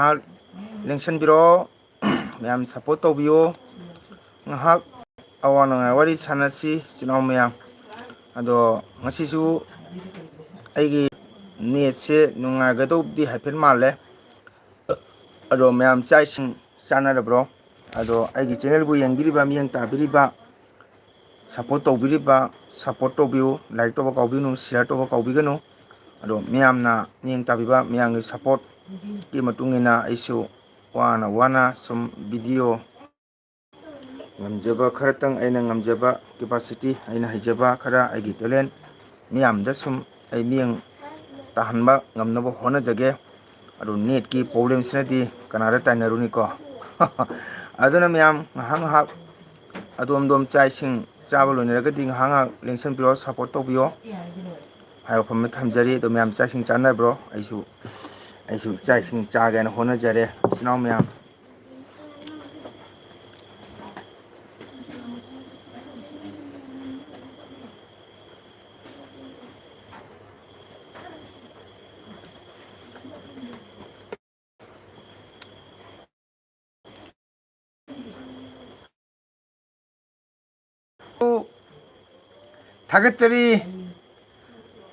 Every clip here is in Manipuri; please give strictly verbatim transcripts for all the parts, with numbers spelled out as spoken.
ꯉꯥꯏꯍꯥꯛ ꯂꯦꯡꯁꯟꯕꯤꯔꯣ꯫ ꯃꯌꯥꯝ support ꯇꯧꯕꯤꯌꯣ꯫ ꯉꯥꯏꯍꯥꯛ ꯑꯋꯥ ꯅꯨꯡꯉꯥꯏ ꯋꯥꯔꯤ ꯁꯥꯟꯅꯁꯤ, ꯏꯆꯤꯟ ꯏꯅꯥꯎ ꯃꯌꯥꯝ꯫ ꯑꯗꯣ ꯉꯁꯤꯁꯨ ꯑꯩꯒꯤ netꯁꯦ ꯅꯨꯡꯉꯥꯏꯒꯗꯧꯕꯗꯤ ꯍꯥꯏꯐꯦꯠ ꯃꯥꯜꯂꯦ꯫ ꯑꯗꯣ ꯃꯌꯥꯝ ꯆꯥꯛ ꯏꯁꯤꯡ ꯆꯥꯅꯔꯕ꯭ꯔꯣ? ꯑꯗꯣ ꯑꯩꯒꯤ channelꯕꯨ ꯌꯦꯡꯕꯤꯔꯤꯕ, ꯃꯤꯠꯌꯦꯡ ꯇꯥꯕꯤꯔꯤꯕ, support ꯇꯧꯕꯤꯔꯤꯕ, support ꯇꯧꯕꯤꯌꯨ꯫ Like ꯇꯧꯕ ꯀꯥꯎꯕꯤꯒꯅꯨ, share ꯇꯧꯕ ꯀꯥꯎꯕꯤꯒꯅꯨ꯫ ꯑꯗꯣ ꯃꯤꯌꯥꯝꯅ ꯃꯤꯠꯌꯦꯡ ꯇꯥꯕꯤꯕ, ꯃꯤꯌꯥꯝꯒꯤ supportꯀꯤ ꯃꯇꯨꯡ ꯏꯟꯅ ꯑꯩꯁꯨ ꯋꯥꯅ ꯋꯥꯅ ꯁꯨꯝ video ꯉꯝꯖꯕ ꯈꯔꯇꯪ, ꯑꯩꯅ ꯉꯝꯖꯕ capacity, ꯑꯩꯅ ꯍꯩꯖꯕ ꯈꯔ, ꯑꯩꯒꯤ talent ꯃꯤꯌꯥꯝꯗ ꯁꯨꯝ ꯑꯩ ꯃꯤꯠꯌꯦꯡ ꯇꯥꯍꯟꯕ ꯉꯝꯅꯕ ꯍꯣꯠꯅꯖꯒꯦ꯫ ꯑꯗꯨ netꯀꯤ problemꯁꯤꯅꯗꯤ ꯀꯅꯥꯗ ꯇꯥꯏꯅꯔꯨꯅꯤꯀꯣ? ꯑꯗꯨꯅ ꯃꯌꯥꯝ ꯉꯥꯏꯍꯥꯛ ꯉꯥꯏꯍꯥꯛ ꯑꯗꯣꯝ ꯑꯗꯣꯝ ꯆꯥꯛ ꯏꯁꯤꯡ ꯆꯥꯕ ꯂꯣꯏꯅꯔꯒꯗꯤ ꯉꯥꯏꯍꯥꯛ ꯉꯥꯏꯍꯥꯛ ꯂꯦꯡꯁꯟꯕꯤꯔꯣ, support ꯇꯧꯕꯤꯌꯣ ꯍꯥꯏꯕ ꯋꯥꯐꯝꯗ ꯊꯝꯖꯔꯤ꯫ ꯑꯗꯣ ꯃꯌꯥꯝ ꯆꯥꯛ ꯏꯁꯤꯡ ꯆꯥꯅꯕ꯭ꯔꯣ? ꯑꯩꯁꯨ, ꯑꯩꯁꯨ ꯆꯥꯛ ꯏꯁꯤꯡ ꯆꯥꯒꯦꯅ ꯍꯣꯠꯅꯖꯔꯦ, ꯏꯆꯤꯟ ꯏꯅꯥꯎ ꯃꯌꯥꯝ꯫ ꯊꯥꯒꯠꯆꯔꯤ꯫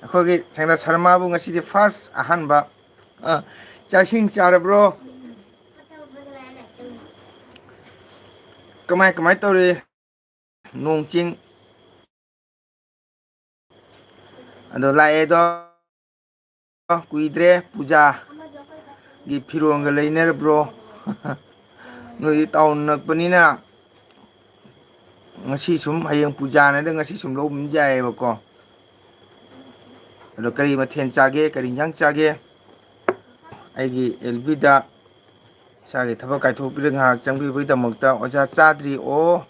ꯑꯩꯈꯣꯏꯒꯤ ꯁꯪꯒꯤꯇꯥ ꯁꯔꯃꯥꯕꯨ ꯉꯁꯤꯗꯤ first ꯑꯍꯥꯟꯕ꯫ ꯑ, ꯆꯥꯛ ꯏꯁꯤꯡ ꯆꯥꯔꯕ꯭ꯔꯣ? ꯀꯃꯥꯏ, ꯀꯃꯥꯏ ꯇꯧꯔꯤ? ꯅꯣꯡ ꯆꯤꯡ? ꯑꯗꯣ ꯂꯥꯛꯑꯦꯗꯣ꯫ ꯀꯨꯏꯗ꯭ꯔꯦ, ꯄꯨꯖꯥꯒꯤ ꯐꯤꯔꯣꯜꯒ ꯂꯩꯅꯔꯕ꯭ꯔꯣ? ꯅꯣꯏꯗꯤ town ꯅꯛꯄꯅꯤꯅ ꯉꯁꯤ ꯁꯨꯝ, ꯍꯌꯦꯡ ꯄꯨꯖꯥꯅꯦꯗ, ꯉꯁꯤ ꯁꯨꯝ ꯂꯧꯕ ꯑꯗꯨꯝ ꯌꯥꯏꯌꯦꯕꯀꯣ꯫ ꯑꯗꯣ ꯀꯔꯤ ꯃꯊꯦꯜ ꯆꯥꯒꯦ, ꯀꯔꯤ ꯏꯟꯖꯥꯡ ꯆꯥꯒꯦ? ꯑꯩꯒꯤ ꯑꯦꯜꯕꯤꯗ ꯏꯁꯥꯒꯤ ꯊꯕꯛ ꯀꯥꯏꯊꯣꯛꯄꯤꯔ ꯉꯥꯏꯍꯥꯛ ꯆꯪꯕꯤꯕꯒꯤꯗꯃꯛꯇ꯫ ꯑꯣꯖꯥ ꯆꯥꯗ꯭ꯔꯤ꯫ ꯑꯣ,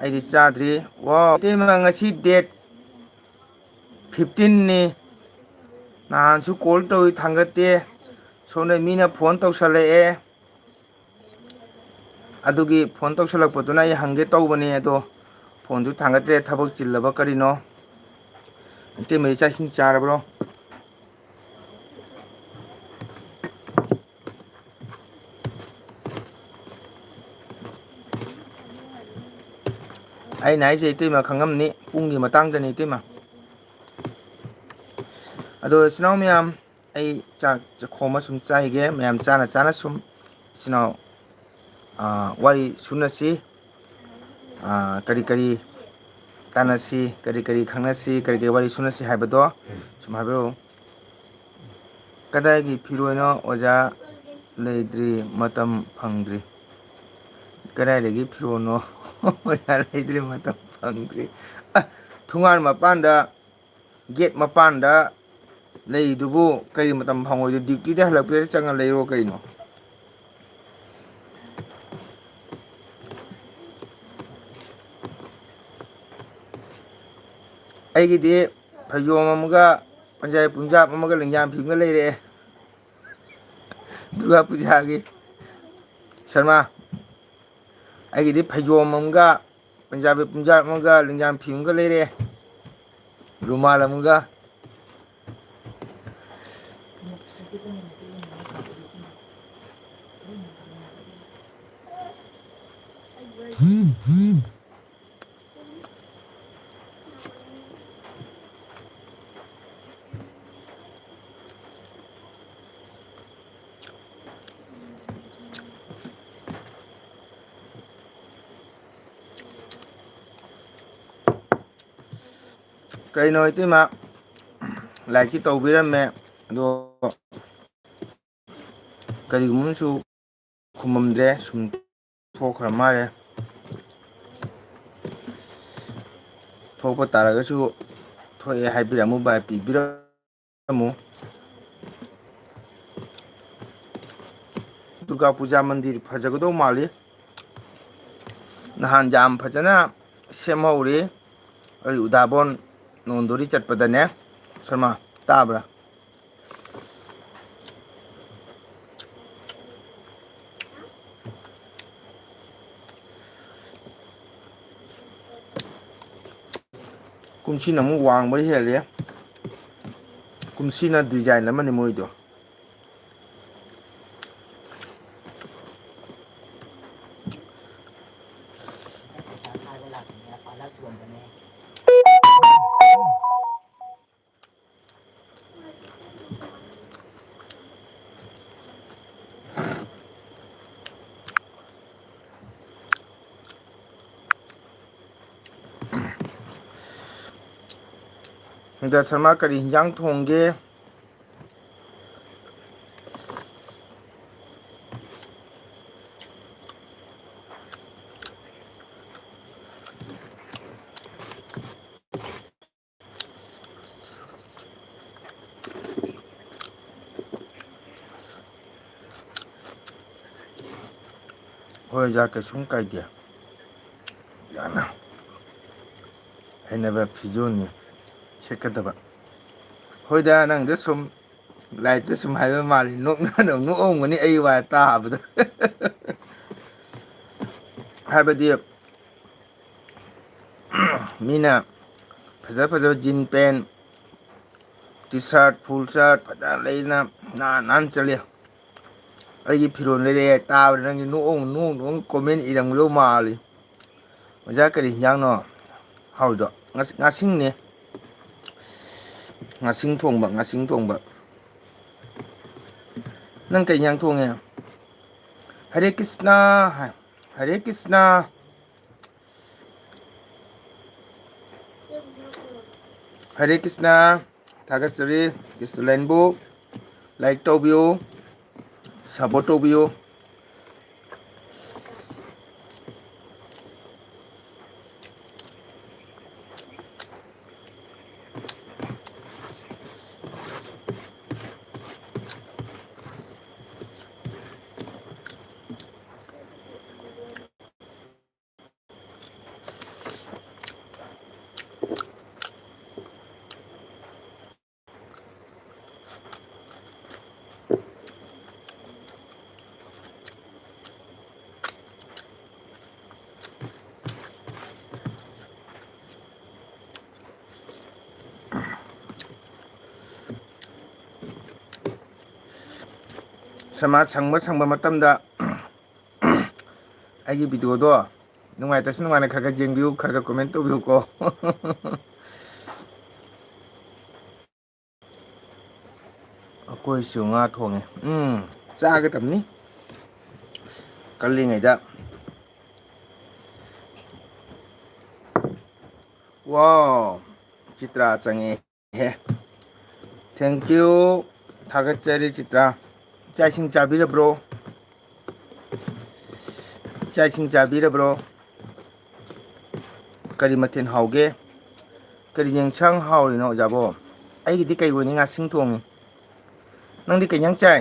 ꯑꯩꯗꯤ ꯆꯥꯗ꯭ꯔꯤ꯫ ꯋꯥ, ꯏꯇꯩꯃ, ꯉꯁꯤ date fifteenꯅꯤ꯫ ꯅꯍꯥꯟꯁꯨ call ꯇꯧꯏ, ꯊꯥꯡꯒꯠꯇꯦ꯫ ꯁꯣꯝꯗ ꯃꯤꯅ phone ꯇꯧꯁꯜꯂꯛꯑꯦ꯫ ꯑꯗꯨꯒꯤ phone ꯇꯧꯁꯜꯂꯛꯄꯗꯨꯅ ꯑꯩ ꯍꯪꯒꯦ ꯇꯧꯕꯅꯦ, ꯑꯗꯣ phoneꯗꯨ ꯊꯥꯡꯒꯠꯇ꯭ꯔꯦ꯫ ꯊꯕꯛ ꯆꯤꯜꯂꯕ ꯀꯔꯤꯅꯣ? ꯏꯇꯩꯃꯗꯤ ꯆꯥꯛ ꯏꯁꯤꯡ ꯆꯥꯔꯕ꯭ꯔꯣ? ꯑꯩꯅ ꯍꯥꯏꯁꯦ ꯏꯇꯩꯃ ꯈꯪꯉꯝꯅꯤ, ꯄꯨꯡꯒꯤ ꯃꯇꯥꯡꯗꯅꯤ ꯏꯇꯩꯃ꯫ ꯑꯗꯣ ꯏꯆꯤꯟ ꯏꯅꯥꯎ ꯃꯌꯥꯝ, ꯑꯩ ꯆꯥꯛ ꯆꯈꯣꯝ ꯑꯃ ꯁꯨꯝ ꯆꯥꯏꯒꯦ, ꯃꯌꯥꯝ ꯆꯥꯅ ꯆꯥꯅ ꯁꯨꯝ ꯏꯆꯤꯟ ꯏꯅꯥꯎ, ꯑꯥ, ꯋꯥꯔꯤ ꯁꯨꯅꯁꯤ꯫ ꯑꯥ, ꯀꯔꯤ ꯀꯔꯤ ꯇꯥꯟꯅꯁꯤ, ꯀꯔꯤ ꯀꯔꯤ ꯈꯪꯅꯁꯤ, ꯀꯔꯤ ꯀꯔꯤ ꯋꯥꯔꯤ ꯁꯨꯅꯁꯤ ꯍꯥꯏꯕꯗꯣ ꯁꯨꯝ ꯍꯥꯏꯕꯤꯔꯛꯑꯣ꯫ ꯀꯗꯥꯏꯒꯤ ꯐꯤꯔꯣꯏꯅꯣ ꯑꯣꯖꯥ? ꯂꯩꯗ꯭ꯔꯤ, ꯃꯇꯝ ꯐꯪꯗ꯭ꯔꯤ꯫ ꯀꯗꯥꯏꯗꯒꯤ ꯐꯤꯔꯣꯜꯅꯣ? ꯑꯣꯖꯥ, ꯂꯩꯗ꯭ꯔꯤ, ꯃꯇꯝ ꯐꯪꯗ꯭ꯔꯤ꯫ ꯑ, ꯊꯣꯡꯒꯥꯟ ꯃꯄꯥꯟꯗ, ꯒꯦꯠ ꯃꯄꯥꯟꯗ ꯂꯩꯗꯨꯕꯨ ꯀꯔꯤ ꯃꯇꯝ ꯐꯪꯉꯣꯏꯗꯣ? ꯗ꯭ꯌꯨꯇꯤꯗ ꯍꯜꯂꯛꯄꯗ ꯆꯪꯉ ꯂꯩꯔꯣ ꯀꯩꯅꯣ? ꯑꯩꯒꯤꯗꯤ ꯐꯩꯖꯣꯝ ꯑꯃꯒ ꯄꯟꯖꯥꯕꯤ ꯄꯨꯟꯖꯥꯕ ꯑꯃꯒ ꯂꯦꯡꯌꯥꯟ ꯐꯤ ꯑꯃꯒ ꯂꯩꯔꯛꯑꯦ꯫ ꯗꯨꯔꯒꯥ ꯄꯨꯖꯥꯒꯤ꯫ ꯁꯔꯃ, ꯑꯩꯒꯤꯗꯤ ꯐꯩꯖꯣꯝ ꯑꯃꯒ ꯄꯟꯖꯥꯕꯤ ꯄꯨꯟꯖꯥꯕ ꯑꯃꯒ ꯂꯦꯡꯌꯥꯟ ꯐꯤ ꯑꯃꯒ ꯂꯩꯔꯛꯑꯦ꯫ ꯔꯨꯃꯥꯜ ꯑꯃꯒ꯫ ꯀꯩꯅꯣ ꯏꯇꯩꯃ, ꯂꯥꯏꯛꯇꯤ ꯇꯧꯕꯤꯔꯝꯃꯦ, ꯑꯗꯣ ꯀꯔꯤꯒꯨꯝꯕ ꯑꯃꯁꯨ ꯈꯨꯝꯃꯝꯗ꯭ꯔꯦ, ꯁꯨꯝ ꯊꯣꯛꯈ꯭ꯔ ꯃꯥꯜꯂꯦ꯫ ꯊꯣꯛꯄ ꯇꯥꯔꯒꯁꯨ ꯊꯣꯛꯑꯦ ꯍꯥꯏꯕꯤꯔꯝꯃꯨ ꯚꯥꯏ, ꯄꯤꯕꯤꯔꯝꯃꯨ꯫ ꯗꯨꯔꯒꯥ ꯄꯨꯖꯥ ꯃꯟꯗꯤꯔ ꯐꯖꯒꯗꯧ ꯃꯥꯜꯂꯤ꯫ ꯅꯍꯥꯟ ꯌꯥꯝ ꯐꯖꯅ ꯁꯦꯝꯍꯧꯔꯤ꯫ ꯑꯩ ꯎꯗꯥꯕꯣꯟ ꯅꯣꯟꯗꯣꯔꯤ ꯆꯠꯄꯗꯅꯦ꯫ ꯁꯔꯃ, ꯇꯥꯕ꯭ꯔꯥ? ꯀꯨꯝꯁꯤꯅ ꯑꯃꯨꯛ ꯋꯥꯡꯕ ꯍꯦꯜꯂꯦ꯫ ꯀꯨꯝꯁꯤꯅ design ꯑꯃꯅꯤ ꯃꯣꯏꯗꯣ꯫ ꯗꯥ ꯁꯔꯃ, ꯀꯔꯤ ꯍꯤꯟꯖꯥꯡ ꯊꯣꯡꯒꯦ? ꯍꯣꯏ, ꯑꯣꯖꯥ, ꯀꯩꯁꯨꯝ ꯀꯥꯏꯗꯦ꯫ ꯑꯣꯖꯥꯅ ꯍꯩꯅꯕ ꯐꯤꯖꯣꯜꯅꯤ ꯁꯦꯠꯀꯗꯕ꯫ ꯍꯣꯏꯗ, ꯅꯪꯗ ꯁꯨꯝ ꯂꯥꯏꯐꯇ ꯁꯨꯝ ꯍꯥꯏꯕ ꯃꯥꯜꯂꯤ, ꯅꯣꯛꯅ ꯑꯗꯨꯝ ꯅꯣꯛꯑꯝꯒꯅꯤ ꯑꯩ ꯋꯥ ꯇꯥꯕꯗ꯫ ꯍꯥꯏꯕꯗꯤ ꯃꯤꯅ ꯐꯖ ꯐꯖꯕ jean pant, T-shirt, full shirt ꯐꯖꯅ ꯂꯩꯗꯅ ꯅꯥꯟ ꯅꯥꯟ ꯆꯠꯂꯤ꯫ ꯑꯩꯒꯤ ꯐꯤꯔꯣꯜ ꯂꯩꯔꯛꯑꯦ ꯇꯥꯕꯗ ꯅꯪꯒꯤ ꯅꯣꯛꯑꯣꯡ ꯅꯣꯛꯑꯣꯡ ꯅꯣꯛꯑꯣꯡ comment ꯏꯔꯝꯒꯗꯧ ꯃꯥꯜꯂꯤ꯫ ꯑꯣꯖꯥ, ꯀꯔꯤ ꯍꯤꯟꯖꯥꯡꯅꯣ ꯍꯥꯎꯔꯤꯗꯣ? ꯉꯥꯁ-, ꯉꯥꯁꯤꯡꯅꯦ꯫ ꯉꯥꯁꯤꯡ ꯊꯣꯡꯕ, ꯉꯥꯁꯤꯡ ꯊꯣꯡꯕ꯫ ꯅꯪ ꯀꯩ ꯍꯤꯟꯖꯥꯡ ꯊꯣꯡꯉꯦ? ꯍꯔꯦ ꯀ꯭ꯔꯤꯁꯅ ꯍꯥꯏ꯫ ꯍꯔꯦ ꯀ꯭ꯔꯤꯁꯅ꯫ ꯍꯔꯦ ꯀ꯭ꯔꯤꯁꯅ꯫ ꯊꯥꯒꯠꯆꯔꯤ꯫ ꯀ꯭ꯔꯤꯁꯅ ꯂꯥꯏꯟꯕꯨ like ꯇꯧꯕꯤꯌꯨ, support ꯇꯧꯕꯤꯌꯨ꯫ ꯁꯃꯥꯖ ꯁꯪꯕ ꯁꯪꯕ ꯃꯇꯝꯗ ꯑꯩꯒꯤ video ꯗꯣ ꯅꯨꯡꯉꯥꯏꯇ꯭ꯔꯁꯨ ꯅꯨꯡꯉꯥꯏꯅ ꯈꯔ ꯈꯔ ꯌꯦꯡꯕꯤꯌꯨ, ꯈꯔ ꯈꯔ comment ꯇꯧꯕꯤꯌꯨꯀꯣ꯫ ꯑꯩꯈꯣꯏꯁꯨ ꯉꯥ ꯊꯣꯡꯉꯦ꯫ ꯎꯝ, ꯆꯥꯒꯗꯕꯅꯤ ꯀꯜꯂꯤꯉꯩꯗ꯫ Wow, ꯆꯤꯇ꯭ꯔꯥ ꯆꯪꯉꯦ꯫ ꯍꯦ꯫ Thank you꯫ ꯊꯥꯒꯠꯆꯔꯤ ꯆꯤꯇ꯭ꯔꯥ꯫ ꯆꯥꯛ ꯏꯁꯤꯡ ꯆꯥꯕꯤꯔꯕ꯭ꯔꯣ? ꯆꯥꯛ ꯏꯁꯤꯡ ꯆꯥꯕꯤꯔꯕ꯭ꯔꯣ? ꯀꯔꯤ ꯃꯊꯦꯜ ꯍꯥꯎꯒꯦ? ꯀꯔꯤ ꯌꯦꯟꯁꯥꯡ ꯍꯥꯎꯔꯤꯅꯣ ꯑꯣꯖꯥꯕꯣ? ꯑꯩꯒꯤꯗꯤ ꯀꯩ ꯑꯣꯏꯅꯤ? ꯉꯥꯁꯤꯡ ꯊꯣꯡꯉꯤ꯫ ꯅꯪꯗꯤ ꯀꯩ ꯏꯟꯖꯥꯡ ꯆꯥꯏ?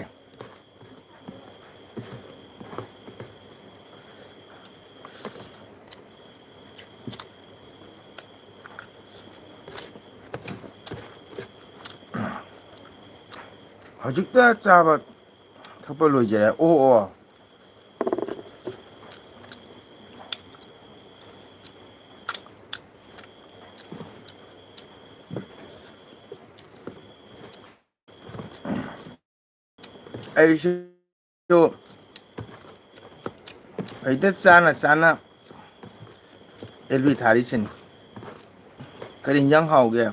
ꯍꯧꯖꯤꯛꯇ ꯆꯥꯕ ꯊꯛꯄ ꯂꯣꯏꯖꯔꯦ꯫ ꯑꯣ, ꯑꯣ꯫ ꯑꯩꯁꯨ ꯍꯦꯛꯇ ꯆꯥꯅ ꯆꯥꯅ ꯑꯦꯜ ꯕꯤ ꯊꯥꯔꯤꯁꯤꯅꯤ꯫ ꯀꯔꯤ ꯏꯟꯖꯥꯡ ꯍꯥꯎꯒꯦ?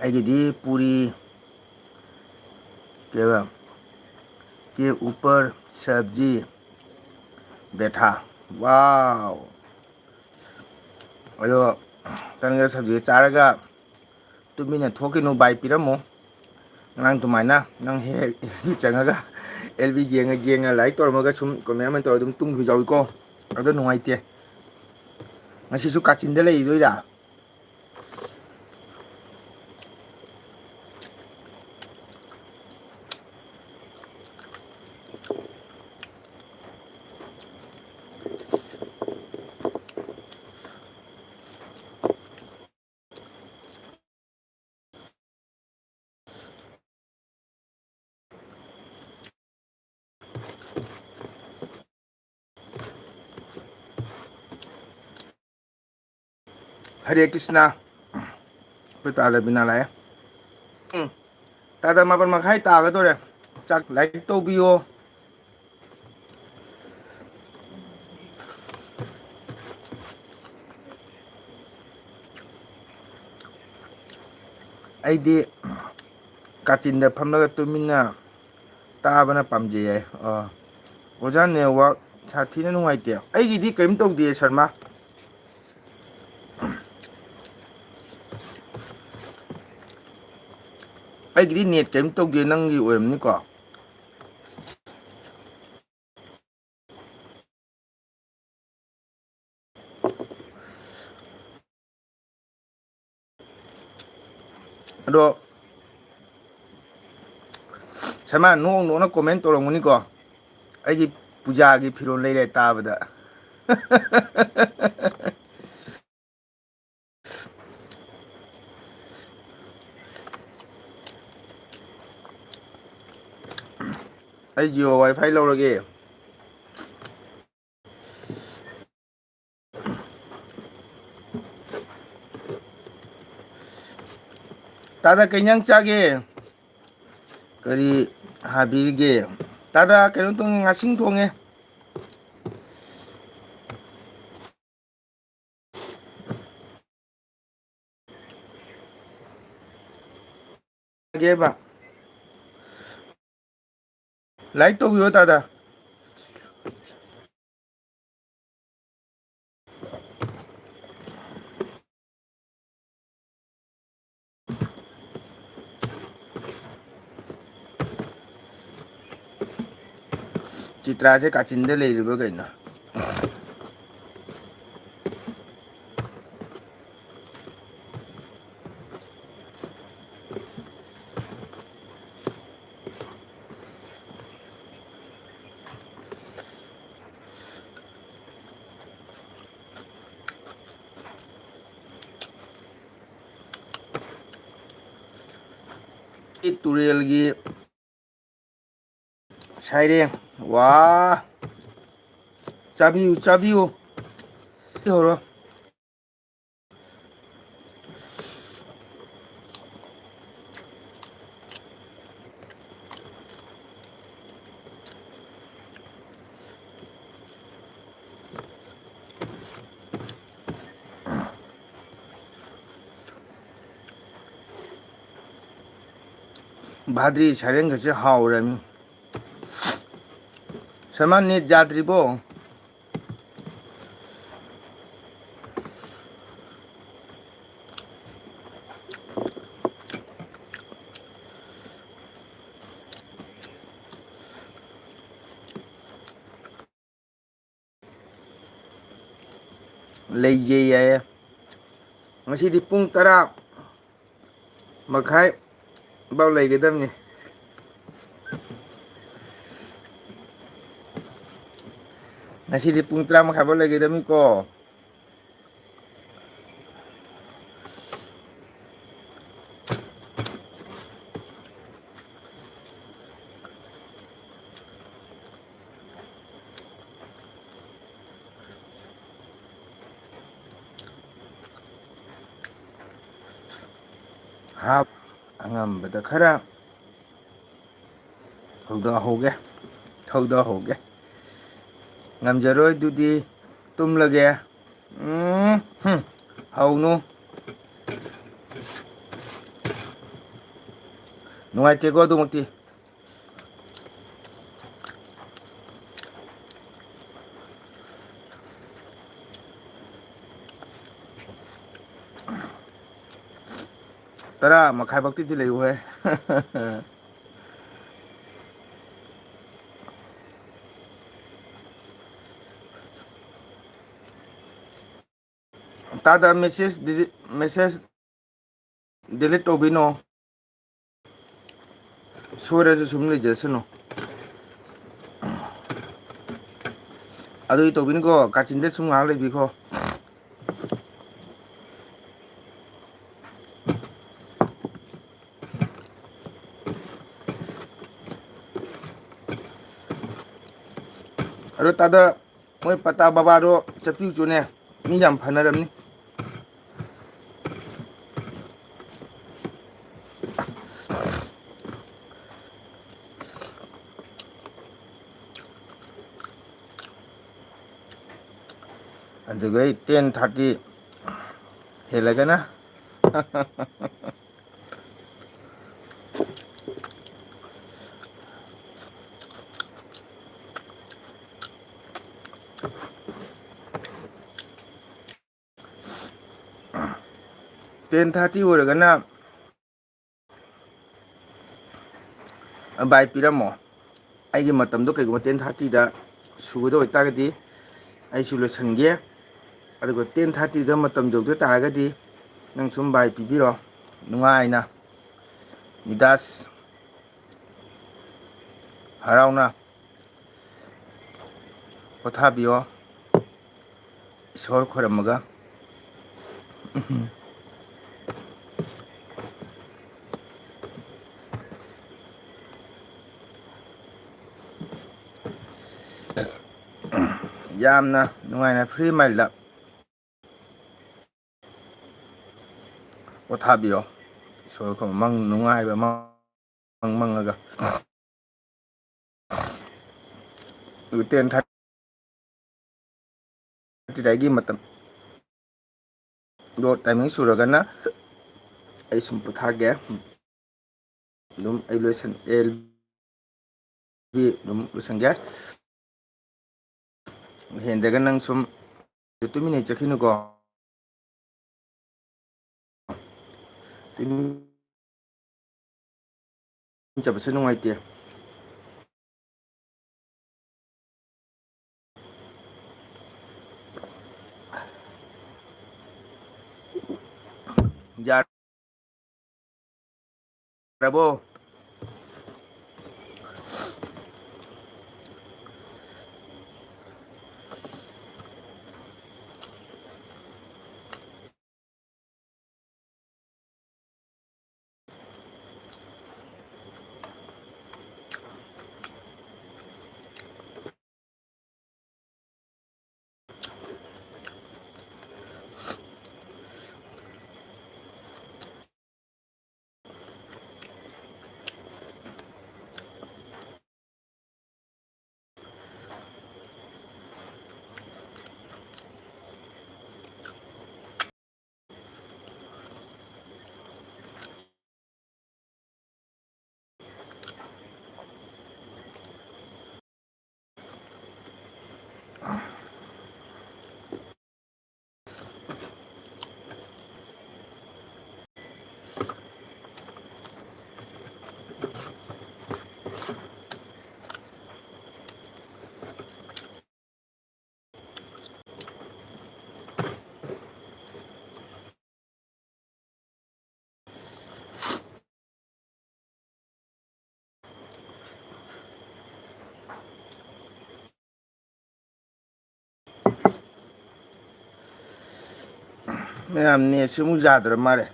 ꯑꯩꯒꯤꯗꯤ ꯄꯨꯔꯤ, ꯀꯩꯕ, ꯀꯦ ꯎꯄꯔ ꯁꯕꯖꯤ ꯕꯦꯊꯥ꯫ ꯋꯥꯎ! ꯑꯗꯣ ꯇꯟꯒ ꯁꯕꯖꯤ ꯆꯥꯔꯒ ꯇꯨꯃꯤꯟꯅ ꯊꯣꯛꯈꯤꯅꯨ, ꯕꯥꯏ ꯄꯤꯔꯝꯃꯨ꯫ ꯉꯔꯥꯡ ꯑꯗꯨꯃꯥꯏꯅ ꯅꯪ ꯍꯦꯛ ꯍꯦꯛ ꯆꯪꯉꯒ ꯑꯦꯜ ꯕꯤ ꯌꯦꯡꯉ ꯌꯦꯡꯉ ꯂꯥꯏꯔꯤꯛ ꯇꯧꯔꯝꯃꯒ ꯁꯨꯝ ꯀꯣꯃꯦꯟ ꯑꯃ ꯇꯧꯔ ꯑꯗꯨꯝ ꯇꯨꯝꯈꯤꯕꯁꯨ ꯌꯥꯎꯏꯀꯣ꯫ ꯑꯗꯣ ꯅꯨꯡꯉꯥꯏꯇꯦ꯫ ꯉꯁꯤꯁꯨ ꯀꯥꯆꯤꯟꯗ ꯂꯩꯗꯣꯏꯔꯥ? ꯍꯔꯦ ꯀ꯭ꯔꯤꯁꯅ꯫ ꯑꯩꯈꯣꯏ ꯇꯥ ꯔꯕꯤꯅꯥ ꯂꯥꯛꯑꯦ꯫ ꯎꯝ꯫ ꯇꯥꯗ ꯃꯥꯄꯟ ꯃꯈꯥꯏ ꯇꯥꯒꯗꯧꯔꯦ꯫ ꯆꯥꯛ like ꯇꯧꯕꯤꯌꯣ꯫ ꯑꯩꯗꯤ ꯀꯥꯆꯤꯟꯗ ꯐꯝꯂꯒ ꯇꯨꯃꯤꯟꯅ ꯇꯥꯕꯅ ꯄꯥꯝꯖꯩ ꯍꯥꯏ꯫ ꯑꯣ꯫ ꯑꯣꯖꯥ, network ꯁꯥꯊꯤꯅ ꯅꯨꯡꯉꯥꯏꯇꯦ꯫ ꯑꯩꯒꯤꯗꯤ ꯀꯔꯤꯝ ꯇꯧꯗꯦ, ꯁꯔꯃ꯫ ꯑꯩꯒꯤꯗꯤ net ꯀꯔꯤꯝ ꯇꯧꯗꯦ, ꯅꯪꯒꯤ ꯑꯣꯏꯔꯝꯅꯤꯀꯣ꯫ ꯑꯗꯣ ꯁꯔꯃ, ꯅꯣꯛ ꯅꯣꯛꯅ comment ꯇꯧꯔꯝꯒꯅꯤꯀꯣ, ꯑꯩꯒꯤ ꯄꯨꯖꯥꯒꯤ ꯐꯤꯔꯣꯜ ꯂꯩꯔꯦ ꯇꯥꯕꯗ꯫ ꯑꯩ Jio WiFi ꯂꯧꯔꯒꯦ꯫ ꯇꯥꯗ, ꯀꯩ ꯏꯟꯖꯥꯡ ꯆꯥꯒꯦ? ꯀꯔꯤ ꯍꯥꯕꯤꯔꯤꯒꯦ? ꯇꯥꯗ, ꯀꯩꯅꯣ ꯊꯣꯡꯉꯦ, ꯉꯥꯁꯤꯡ ꯊꯣꯡꯉꯦ꯫ ꯒꯦꯕ꯫ Like ꯇꯧꯕꯤꯌꯣ ꯇꯥꯗ꯫ ꯆꯤꯇ꯭ꯔꯥꯁꯦ ꯀꯥꯆꯤꯟꯗ ꯂꯩꯔꯤꯕ ꯀꯩꯅꯣ? ꯇꯨꯔꯦꯜꯒꯤ ꯁꯩꯔꯦꯡ꯫ ꯋꯥ! ꯆꯥꯕꯤꯌꯨ, ꯆꯥꯕꯤꯌꯨ꯫ ꯍꯧꯔꯣ꯫ ꯚꯥꯗ꯭ꯔꯤ ꯁꯥꯏꯔꯦꯟꯒꯁꯦ ꯍꯥꯎꯔꯝꯃꯤ꯫ ꯁꯜꯃꯥꯟ, ꯅꯦꯠ ꯌꯥꯗ꯭ꯔꯤꯕꯣ? ꯂꯩꯌꯦ, ꯌꯥꯏꯌꯦ꯫ ꯉꯁꯤꯗꯤ ꯄꯨꯡ ꯇꯔꯥ ꯃꯈꯥꯏ ꯐꯥꯎ ꯂꯩꯒꯗꯕꯅꯤ꯫ ꯉꯁꯤꯗꯤ ꯄꯨꯡ ꯇꯔꯥ ꯃꯈꯥꯏ ꯐꯥꯎ ꯂꯩꯒꯗꯕꯅꯤꯀꯣ꯫ ꯍꯥꯞ, ꯑꯉꯝꯕꯗ ꯈꯔ ꯊꯧꯗꯥꯍꯧꯒꯦ, ꯊꯧꯗꯥꯍꯧꯒꯦ꯫ ꯉꯝꯖꯔꯣꯏ ꯑꯗꯨꯗꯤ ꯇꯨꯝꯂꯒꯦ꯫ ꯎꯝ, ꯍꯨꯝ, ꯍꯧꯅꯨ꯫ ꯅꯨꯡꯉꯥꯏꯇꯦꯀꯣ ꯑꯗꯨꯃꯛꯇꯤ꯫ ꯇꯔꯥ ꯃꯈꯥꯏ ꯐꯥꯎꯇꯤꯗꯤ ꯂꯩꯌꯨꯍꯦ꯫ ꯇꯥꯗ, ꯃꯦꯁꯦꯖ ꯗꯤꯂꯤꯠ, ꯃꯦꯁꯦꯖ ꯗꯤꯂꯤꯠ ꯇꯧꯕꯤꯅꯣ꯫ ꯁꯣꯏꯔꯁꯨ ꯁꯨꯝ ꯂꯩꯖꯁꯅꯨ꯫ ꯑꯗꯨꯗꯤ ꯇꯧꯕꯤꯅꯨꯀꯣ, ꯀꯥꯆꯤꯟꯗ ꯁꯨꯝ ꯉꯥꯏꯍꯥꯛ ꯂꯩꯕꯤꯈꯣ꯫ ꯑꯗꯣ ꯇꯥꯗ, ꯃꯣꯏ ꯄꯇꯥ ꯕꯕꯥꯗꯣ ꯆꯠꯄꯤꯌꯨꯆꯣꯅꯦ, ꯃꯤ ꯌꯥꯝ ꯐꯅꯔꯝꯅꯤ꯫ ꯑꯗꯨꯒ ꯑꯩ ꯇꯦꯟ ꯊꯥꯔꯇꯤ ꯍꯦꯜꯂꯒꯅ꯫ ꯇꯦꯟ ꯊꯥꯔꯇꯤ ꯑꯣꯏꯔꯒꯅ ꯕꯥꯏ ꯄꯤꯔꯝꯃꯣ꯫ ꯑꯩꯒꯤ ꯃꯇꯝꯗꯣ ꯀꯩꯒꯨꯝꯕ ꯇꯦꯟ ꯊꯥꯔꯇꯤꯗ ꯁꯨꯒꯗꯕ ꯑꯣꯏꯇꯥꯔꯒꯗꯤ ꯑꯩꯁꯨ ꯂꯣꯏꯁꯤꯟꯒꯦ꯫ ꯑꯗꯨꯒ ꯇꯦꯟ ꯊꯥꯔꯇꯤꯗ ꯃꯇꯝ ꯌꯧꯗ ꯇꯥꯔꯒꯗꯤ ꯅꯪ ꯁꯨꯝ ꯕꯥꯏ ꯄꯤꯕꯤꯔꯣ꯫ ꯅꯨꯡꯉꯥꯏꯅ, ꯅꯤꯗꯥꯁ, ꯍꯔꯥꯎꯅ ꯄꯣꯊꯥꯕꯤꯌꯣ꯫ ꯏꯁꯣꯔ ꯈꯣꯏꯔꯝꯃꯒ꯫ ꯌꯥꯝꯅ ꯅꯨꯡꯉꯥꯏꯅ free mindꯗ ꯄꯣꯊꯥꯕꯤꯌꯣ꯫ ꯏꯁꯣꯔ ꯈꯣꯏꯔꯝ-, ꯃꯪ ꯅꯨꯡꯉꯥꯏꯕ ꯃꯪ ꯃꯪꯉꯒ꯫ ꯑꯗꯨ ꯇꯦꯟ ꯊꯥꯔꯇꯤꯗꯒꯤ ꯃꯇꯝ, ꯑꯗꯣ timing ꯁꯨꯔꯒꯅ ꯑꯩ ꯁꯨꯝ ꯄꯣꯊꯥꯒꯦ꯫ ꯑꯗꯨꯝ ꯑꯩ ꯂꯣꯏꯁꯟ-, ꯑꯦꯜ ꯕꯤ ꯑꯗꯨꯝ ꯂꯣꯏꯁꯟꯒꯦ꯫ ꯍꯦꯟꯗꯒ ꯅꯪ ꯁꯨꯝ ꯇꯨꯃꯤꯟꯅ ꯆꯠꯈꯤꯅꯨꯀꯣ꯫ ꯇꯨꯃꯤꯟ ꯆꯠꯄꯁꯨ ꯅꯨꯡꯉꯥꯏꯇꯦ꯫ ꯌꯥꯔꯕꯣ? ꯃꯌꯥꯝ ꯅꯦꯠꯁꯦ ꯑꯃꯨꯛ ꯌꯥꯗ꯭ꯔ ꯃꯥꯜꯂꯦ꯫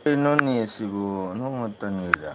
ꯀꯩꯅꯣꯅꯦ ꯁꯤꯕꯨ? ꯅꯣꯡꯃꯇꯅꯤꯗ꯫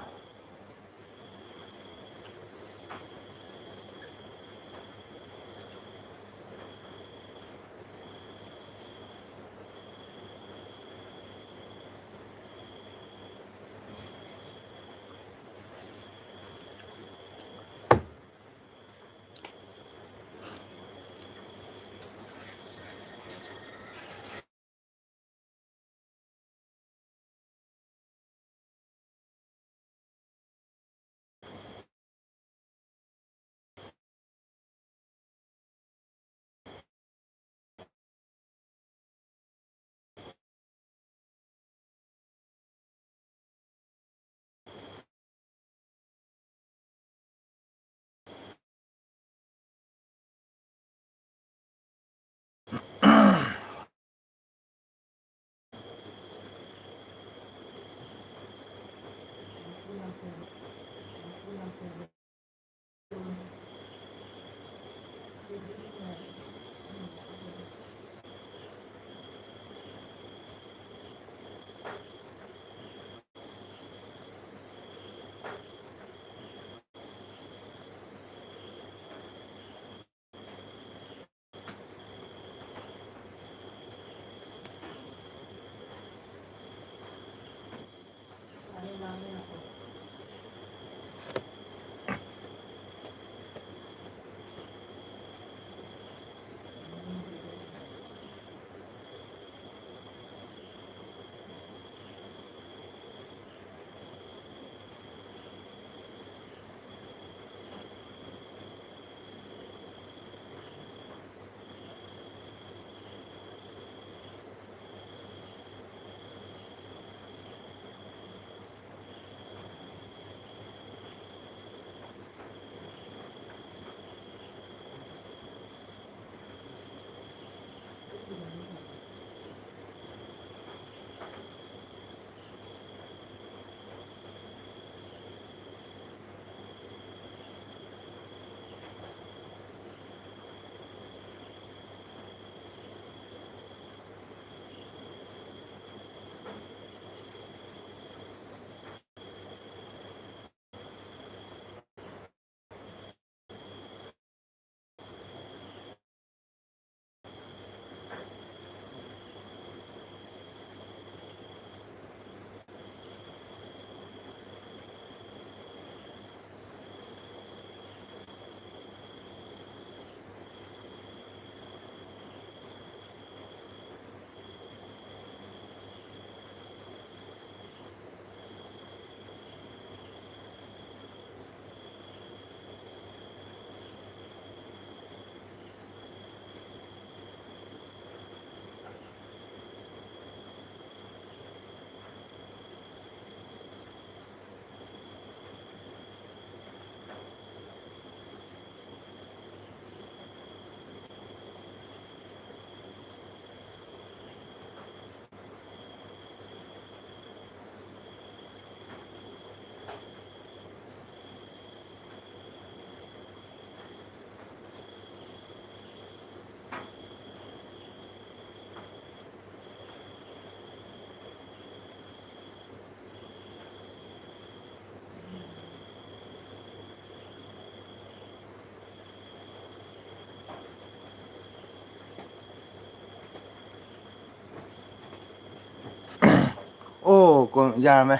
ꯑꯣ, ꯀꯣ-, ꯌꯥꯔꯝꯃꯦ꯫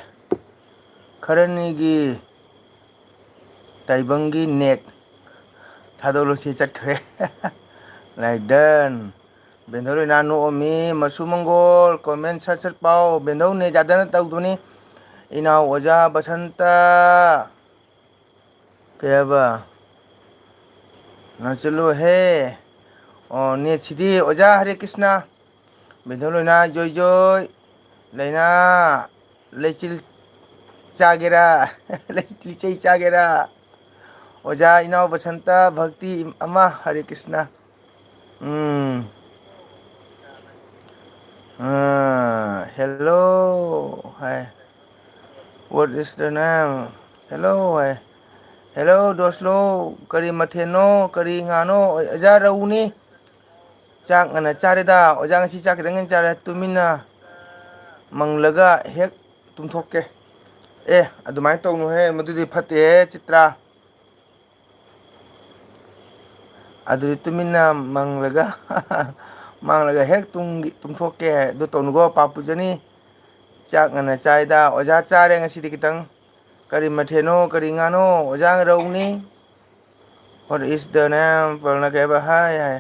ꯈꯔꯅꯤꯒꯤ ꯇꯥꯏꯕꯪꯒꯤ ꯅꯦꯠ ꯊꯥꯗꯣꯛꯂꯁꯤ ꯆꯠꯈ꯭ꯔꯦ꯫ Like done꯫ ꯕꯦꯟꯗꯧ ꯂꯣꯏꯅꯥ ꯅꯣꯛꯑꯝꯃꯤ꯫ ꯃꯁꯨ ꯃꯪꯒꯣꯜ, comment ꯁꯠ ꯁꯠ ꯄꯥꯎ꯫ ꯕꯦꯟꯗꯧ ꯅꯦꯠ ꯌꯥꯗꯅ ꯇꯧꯗꯨꯅꯤ꯫ ꯏꯅꯥꯎ ꯑꯣꯖꯥ ꯕꯁꯟꯇ꯫ ꯀꯩ ꯍꯥꯏꯕ? ꯉꯥꯡꯁꯤꯜꯂꯨꯍꯦ꯫ ꯑꯣ, ꯅꯦꯠꯁꯤꯗꯤ ꯑꯣꯖꯥ ꯍꯔꯦ ꯀ꯭ꯔꯤꯁꯅ꯫ ꯕꯦꯟꯗꯧ ꯂꯣꯏꯅꯥ ꯖꯣꯏ ꯖꯣꯏ꯫ ꯂꯩꯅꯥ ꯂꯩꯆꯤꯜ ꯆꯥꯒꯦꯔꯥ? ꯂꯩ-, ꯂꯤꯆꯩ ꯆꯥꯒꯦꯔꯥ? ꯑꯣꯖꯥ ꯏꯅꯥꯎ ꯕꯁꯟꯇ ꯚꯛꯇꯤ ꯑꯃ ꯍꯔꯦ ꯀ꯭ꯔꯤꯁꯅ꯫ ꯎꯝ꯫ ꯑꯥ, hello high. What is the name? Hello high. Hello ꯗꯣꯁꯂꯣ, ꯀꯔꯤ ꯃꯊꯦꯜꯅꯣ? ꯀꯔꯤ ꯉꯥꯅꯣ? ꯑꯣꯖꯥ ꯔꯧꯅꯤ꯫ ꯆꯥꯛ ꯉꯟꯅ ꯆꯥꯔꯦꯗ꯫ ꯑꯣꯖꯥ ꯉꯁꯤ ꯆꯥꯛ ꯈꯤꯇꯪ ꯉꯟꯅ ꯆꯥꯔꯦ꯫ ꯇꯨꯃꯤꯟꯅ ꯃꯪꯂꯒ ꯍꯦꯛ ꯇꯨꯝꯊꯣꯛꯀꯦ꯫ ꯑꯦ, ꯑꯗꯨꯃꯥꯏꯅ ꯇꯧꯅꯨꯍꯦ, ꯃꯗꯨꯗꯤ ꯐꯠꯇꯦꯍꯦ ꯆꯤꯇ꯭ꯔꯥ꯫ ꯑꯗꯨꯗꯤ ꯇꯨꯃꯤꯟꯅ ꯃꯪꯂꯒ, ꯃꯪꯂꯒ ꯍꯦꯛ ꯇꯨꯝꯒꯤ-, ꯇꯨꯝꯊꯣꯛꯀꯦ꯫ ꯑꯗꯨ ꯇꯧꯅꯨꯀꯣ, ꯄꯥꯞ ꯄꯨꯖꯅꯤ꯫ ꯆꯥꯛ ꯉꯟꯅ ꯆꯥꯏꯗ꯫ ꯑꯣꯖꯥ ꯆꯥꯔꯦ ꯉꯁꯤꯗꯤ ꯈꯤꯇꯪ꯫ ꯀꯔꯤ ꯃꯊꯦꯜꯅꯣ? ꯀꯔꯤ ꯉꯥꯅꯣ? ꯑꯣꯖꯥ ꯔꯧꯅꯤ꯫ What is the name? ꯄꯥꯎꯅ ꯀꯩ ꯍꯥꯏꯕ? Hi high.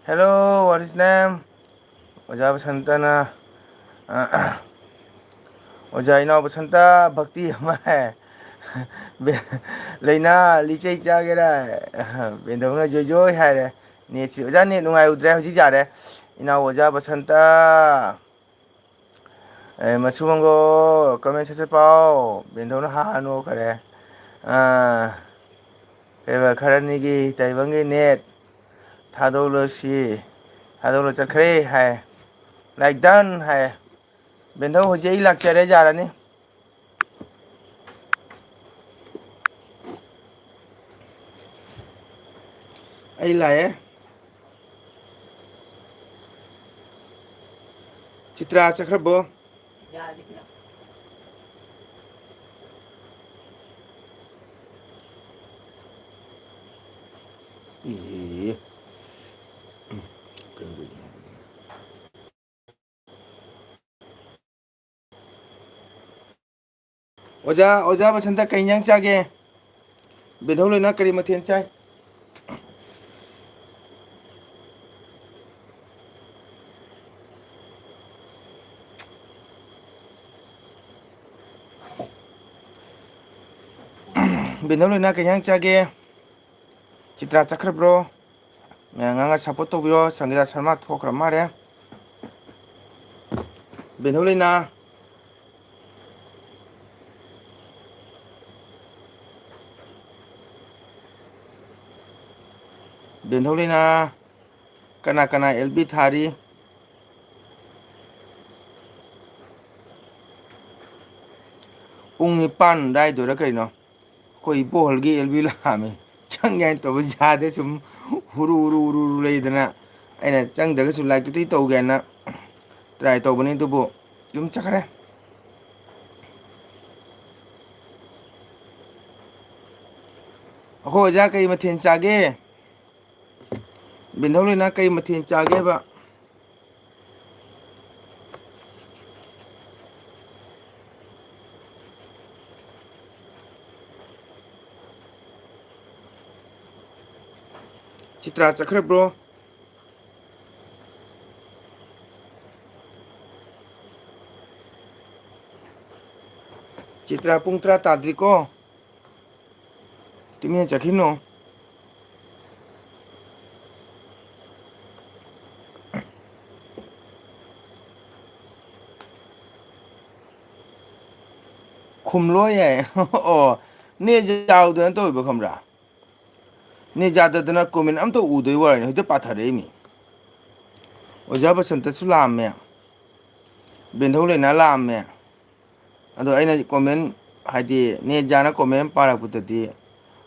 Hello, what is name? ꯑꯣꯖꯥ ꯕꯁꯟꯇꯅ, ꯑ, ꯑꯣꯖꯥ ꯏꯅꯥꯎ ꯕꯁꯟꯇ ꯚꯛꯇꯤ ꯑꯃ ꯍꯥꯏ꯫ ꯕꯦ-, ꯂꯩꯅꯥ ꯂꯤꯆꯩ ꯆꯥꯒꯦꯔꯥ? ꯕꯦꯟꯗꯧꯅ ꯖꯣꯏ ꯖꯣꯏ ꯍꯥꯏꯔꯦ꯫ ꯅꯦꯠꯁꯤ, ꯑꯣꯖꯥ ꯅꯦꯠ ꯅꯨꯡꯉꯥꯏꯔꯨꯗ꯭ꯔꯦ, ꯍꯧꯖꯤꯛ ꯌꯥꯔꯦ꯫ ꯏꯅꯥꯎ ꯑꯣꯖꯥ ꯕꯁꯟꯇ꯫ ꯑꯦ, ꯃꯁꯨ ꯃꯪꯒꯣꯜ, comment ꯁꯠ ꯁꯠ ꯄꯥꯎ꯫ ꯕꯦꯟꯗꯧꯅ ꯍꯥ ꯍꯥ ꯅꯣꯛꯈꯔꯦ꯫ ꯑꯥ, ꯀꯩꯕ, ꯈꯔꯅꯤꯒꯤ ꯇꯥꯏꯕꯪꯒꯤ ꯅꯦꯠ ꯊꯥꯗꯣꯛꯂꯁꯤ, ꯊꯥꯗꯣꯛꯂ ꯆꯠꯈ꯭ꯔꯦ ꯍꯥꯏ꯫ Like done ꯍꯥꯏ꯫ ꯕꯦꯟꯗꯧ, ꯍꯧꯖꯤꯛ ꯑꯩ ꯂꯥꯛꯆꯔꯦ, ꯌꯥꯔꯅꯤ꯫ ꯑꯩ ꯂꯥꯛꯑꯦ꯫ ꯆꯤꯇ꯭ꯔꯥ ꯆꯠꯈ꯭ꯔꯕꯣ? ꯏꯍꯦ꯫ ꯎꯝ, ꯀꯩꯅꯣ ꯇꯧꯗꯣꯏꯅꯦ꯫ ꯑꯣꯖꯥ, ꯑꯣꯖꯥ ꯕꯁꯟꯇ, ꯀꯩ ꯏꯟꯖꯥꯡ ꯆꯥꯒꯦ? ꯕꯦꯟꯊꯧ ꯂꯣꯏꯅ ꯀꯔꯤ ꯃꯊꯦꯜ ꯆꯥꯏ? ꯕꯦꯟꯊꯧ ꯂꯣꯏꯅ ꯀꯩ ꯏꯟꯖꯥꯡ ꯆꯥꯒꯦ? ꯆꯤꯇ꯭ꯔꯥ ꯆꯠꯈ꯭ꯔꯕ꯭ꯔꯣ? ꯃꯌꯥꯝ ꯉꯥꯡꯉ support ꯇꯧꯕꯤꯔꯣ꯫ ꯁꯪꯒꯤꯇꯥ ꯁꯔꯃ ꯊꯣꯛꯈ꯭ꯔ ꯃꯥꯜꯂꯦ꯫ ꯕꯦꯟꯊꯧ ꯂꯩꯅꯥ꯫ ꯕꯦꯟꯊꯧ ꯂꯩꯅꯥ꯫ ꯀꯅꯥ ꯀꯅꯥ ꯑꯦꯜ ꯕꯤ ꯊꯥꯔꯤ? ꯄꯨꯡ ꯅꯤꯄꯥꯟ ꯑꯗꯥꯏꯗꯨꯔ ꯀꯩꯅꯣ? ꯑꯩꯈꯣꯏ ꯏꯕꯣꯍꯜꯒꯤ ꯑꯦꯜ ꯕꯤ ꯂꯥꯛꯑꯝꯃꯤ꯫ ꯆꯪ ꯌꯥꯏꯅ ꯇꯧꯕ ꯌꯥꯗꯦ, ꯁꯨꯝ ꯍꯨꯔꯨ ꯍꯨꯔꯨ ꯍꯨꯔꯨ ꯍꯨꯔꯨ ꯂꯩꯗꯅ꯫ ꯑꯩꯅ ꯆꯪꯗ꯭ꯔꯒꯁꯨ ꯂꯥꯏꯔꯤꯛꯇꯨꯗꯤ ꯇꯧꯒꯦꯅ try ꯇꯧꯕꯅꯤ, ꯑꯗꯨꯕꯨ ꯌꯨꯝ ꯆꯠꯈ꯭ꯔꯦ꯫ ꯑꯩꯈꯣꯏ ꯑꯣꯖꯥ ꯀꯔꯤ ꯃꯊꯦꯜ ꯆꯥꯒꯦ? ꯕꯦꯟꯊꯧ ꯂꯣꯏꯅ ꯀꯔꯤ ꯃꯊꯦꯜ ꯆꯥꯒꯦꯕ? ꯆꯤꯇ꯭ꯔꯥ ꯆꯠꯈ꯭ꯔꯕ꯭ꯔꯣ? ꯆꯤꯇ꯭ꯔꯥ, ꯄꯨꯡ ꯇꯔꯥ ꯇꯥꯗ꯭ꯔꯤꯀꯣ꯫ ꯇꯨꯃꯤꯟꯅ ꯆꯠꯈꯤꯅꯣ꯫ ꯈꯨꯝꯂꯣ ꯌꯥꯏ꯫ ꯑꯣ, ꯅꯦꯠ ꯌꯥꯎꯗꯅ ꯇꯧꯔꯤꯕ ꯈꯪꯕ꯭ꯔꯥ? ꯅꯦꯠ ꯌꯥꯗꯗꯅ comment ꯑꯝꯇ ꯎꯗꯣꯏ ꯋꯥꯔꯤꯅꯤ, ꯍꯧꯖꯤꯛꯇ ꯄꯥꯊꯔꯛꯏꯃꯤ꯫ ꯑꯣꯖꯥ ꯕꯁꯟꯇꯁꯨ ꯂꯥꯛꯑꯝꯃꯦ, ꯕꯦꯟꯊꯧ ꯂꯩꯅꯥ ꯂꯥꯛꯑꯝꯃꯦ꯫ ꯑꯗꯣ ꯑꯩꯅ comment, ꯍꯥꯏꯗꯤ ꯅꯦꯠ ꯌꯥꯅ comment ꯄꯥꯔꯛꯄꯗꯗꯤ,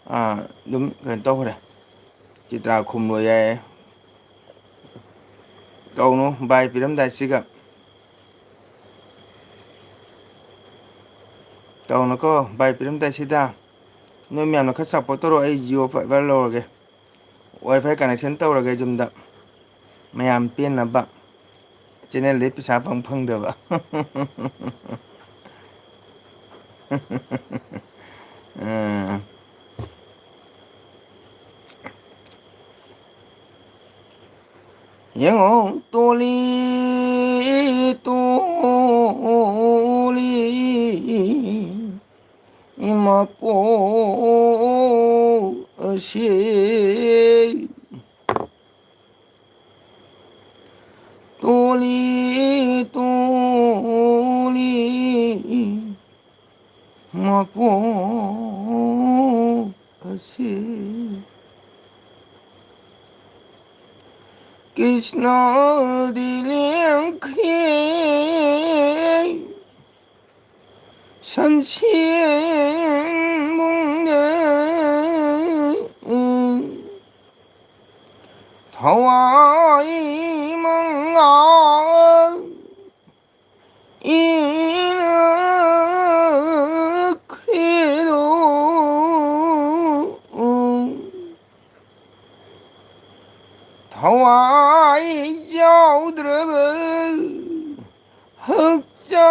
ꯑꯥ, ꯑꯗꯨꯝ ꯀꯩꯅꯣ ꯇꯧꯈ꯭ꯔꯦ꯫ ꯆꯤꯇ꯭ꯔꯥ ꯈꯨꯝꯂꯣ ꯌꯥꯏ꯫ ꯇꯧꯅꯨ, bye ꯄꯤꯔꯝꯗꯥꯏꯁꯤꯒ꯫ ꯇꯧꯅꯨꯀꯣ, bye ꯄꯤꯔꯝꯗꯥꯏꯁꯤꯗ꯫ ꯅꯣꯏ ꯃꯌꯥꯝꯅ ꯈꯔ support ꯇꯧꯔꯣ, ꯑꯩ Jio fiber ꯂꯧꯔꯒꯦ꯫ Wi-Fi connection ꯇꯧꯔꯒꯦ ꯌꯨꯝꯗ꯫ ꯃꯌꯥꯝ ꯄꯦꯟꯅꯕ꯫ Channelꯗꯩ ꯄꯩꯁꯥ ꯐꯪ ꯐꯪꯗꯕ꯫ ꯑ꯫ ꯌꯦꯡꯉꯣ, ꯇꯣꯂꯤ, ꯇꯣꯂꯤ, ꯏꯃꯥ ꯄꯣꯛ ꯑꯁꯤ꯫ ꯇꯣꯂꯤ, ꯇꯣꯂꯤ, ꯃꯄꯣꯛ ꯑꯁꯤ꯫ ꯀ꯭ꯔꯤꯁꯅꯗꯤ ꯂꯦꯡꯈ꯭ꯔꯦ ꯁꯟꯁꯦꯟꯕꯨꯡꯗ꯫ ꯊꯋꯥꯏ ꯃꯉꯥꯜ ꯏꯜꯂꯛꯈ꯭ꯔꯦꯗꯣ꯫ ꯊꯋꯥꯏ ꯌꯥꯎꯗ꯭ꯔꯕ ꯍꯛꯆꯥꯡꯅꯤꯅꯦ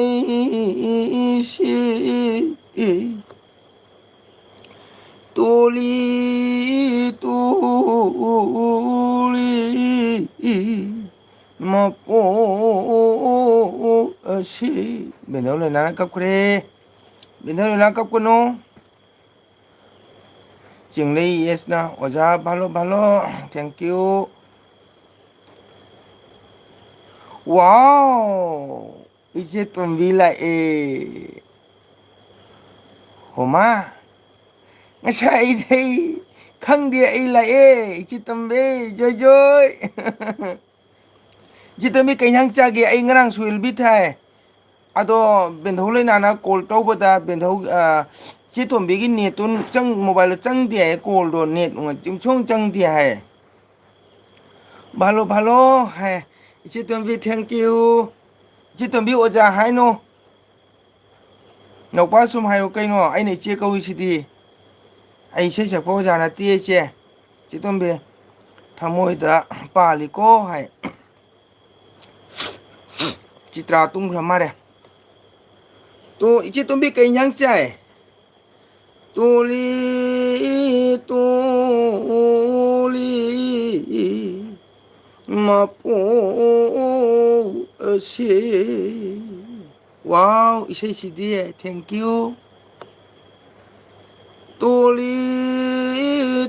ꯑꯩꯁꯦ꯫ ꯇꯣꯂꯤ, ꯇꯣꯂꯤ, ꯃꯄꯣꯛ ꯑꯁꯤ꯫ ꯕꯦꯟꯗꯧ ꯂꯩꯅꯥꯅ ꯀꯞꯈ꯭ꯔꯦ꯫ ꯕꯦꯟꯗꯧ ꯂꯩꯅꯥ ꯀꯞꯀꯅꯨ꯫ ꯆꯤꯡꯂꯩ ꯌꯦꯁꯅ ꯑꯣꯖꯥ ꯚꯥꯂꯣ ꯚꯥꯂꯣ, thank you꯫ ꯋꯥꯎ! ꯏꯆꯦ ꯇꯣꯝꯕꯤ ꯂꯥꯛꯑꯦ꯫ ꯍꯣꯃꯥ, ꯉꯁꯥꯏꯗꯩ ꯈꯪꯗꯦ ꯑꯩ ꯂꯥꯛꯑꯦ꯫ ꯏꯆꯦ ꯇꯣꯝꯕꯤ, ꯖꯣꯏ ꯖꯣꯏ꯫ ꯏꯆꯦ ꯇꯣꯝꯕꯤ, ꯀꯩ ꯏꯟꯁꯥꯡ ꯆꯥꯒꯦ? ꯑꯩ ꯉꯔꯥꯡ ꯁꯣꯏꯜꯕꯤ ꯊꯥꯏ꯫ ꯑꯗꯣ ꯕꯦꯟꯙꯧ ꯂꯩꯅꯥꯅ call ꯇꯧꯕꯗ ꯕꯦꯟꯙꯧ, ꯑ, ꯏꯆꯦ ꯇꯣꯝꯕꯤꯒꯤ netꯇꯨ ꯆꯪ-, mobileꯗ ꯆꯪꯗꯦ ꯍꯥꯏꯌꯦ, callꯗꯣ net ꯅꯨꯡꯉꯥꯏ-, ꯁꯨꯡꯆꯪ ꯆꯪꯗꯦ ꯍꯥꯏꯌꯦ꯫ ꯚꯥꯂꯣ, ꯚꯥꯂꯣ ꯍꯥꯏ꯫ ꯏꯆꯦ ꯇꯣꯝꯕꯤ, thank you꯫ ꯏꯆꯦ ꯇꯣꯝꯕꯤ ꯑꯣꯖꯥ ꯍꯥꯏꯅꯣ꯫ ꯅꯧꯄꯥ ꯁꯨꯝ ꯍꯥꯏꯌꯨ ꯀꯩꯅꯣ, ꯑꯩꯅ ꯏꯆꯦ ꯀꯧꯏꯁꯤꯗꯤ꯫ ꯑꯩ ꯏꯁꯩ ꯁꯛꯄ ꯑꯣꯖꯥ ꯅꯠꯇꯦ ꯏꯆꯦ꯫ ꯏꯆꯦ ꯇꯣꯝꯕꯤ, ꯊꯃꯣꯏꯗ ꯄꯥꯜꯂꯤꯀꯣ ꯍꯥꯏ꯫ ꯆꯤꯇ꯭ꯔꯥ ꯇꯨꯝꯈ꯭ꯔ ꯃꯥꯜꯂꯦ꯫ ꯇꯣ, ꯏꯆꯦ ꯇꯣꯝꯕꯤ, ꯀꯩ ꯏꯟꯖꯥꯡ ꯆꯥꯏ? ꯇꯣꯂꯤ, ꯇꯣꯂꯤ, ꯃꯄꯣꯛ ꯑꯁꯤ꯫ ꯋꯥꯎ, ꯏꯁꯩꯁꯤꯗꯤ, thank you꯫ ꯇꯣꯂꯤ,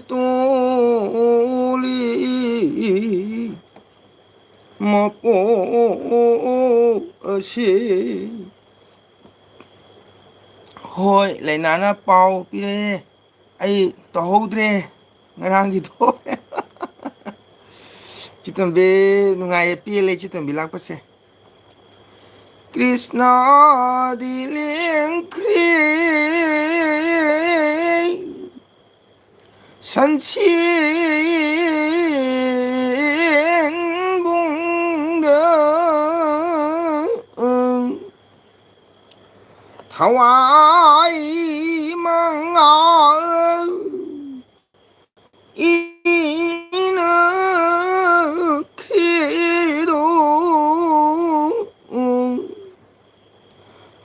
ꯇꯣꯂꯤ, ꯃꯄꯣꯛ ꯑꯁꯤ꯫ ꯍꯣꯏ, ꯂꯩꯅꯥꯅ ꯄꯥꯎ ꯄꯤꯔꯛꯑꯦ, ꯑꯩ ꯇꯧꯍꯧꯗ꯭ꯔꯦ ꯉꯔꯥꯡꯒꯤꯗꯣ꯫ ꯆꯤꯇꯣꯝꯕꯤ, ꯅꯨꯡꯉꯥꯏꯌꯦ, ꯄꯦꯜꯂꯦ ꯆꯤꯇꯣꯝꯕꯤ ꯂꯥꯛꯄꯁꯦ꯫ ꯀ꯭ꯔꯤꯁꯅꯗꯤ ꯂꯦꯡꯈ꯭ꯔꯦ ꯁꯟꯁꯦꯟꯕꯨꯡꯗ꯫ ꯊꯋꯥꯏ ꯃꯉꯥ ꯏꯅꯈꯤꯗꯣ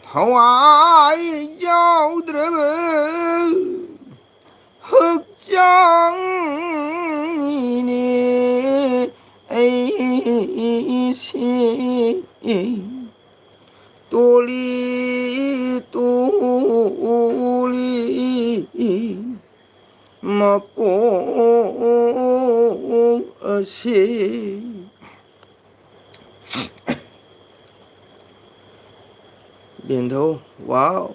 ꯊꯋꯥꯏ ꯌꯥꯎꯗ꯭ꯔꯕ ꯍꯛꯆꯥꯡꯅꯤꯅꯦ ꯑꯩꯁꯦ꯫ ꯇꯣꯂꯤ, ꯇꯣꯂꯤ, ꯃꯄꯣꯛ ꯑꯁꯤ꯫ ꯕꯦꯟꯙꯧ, wow꯫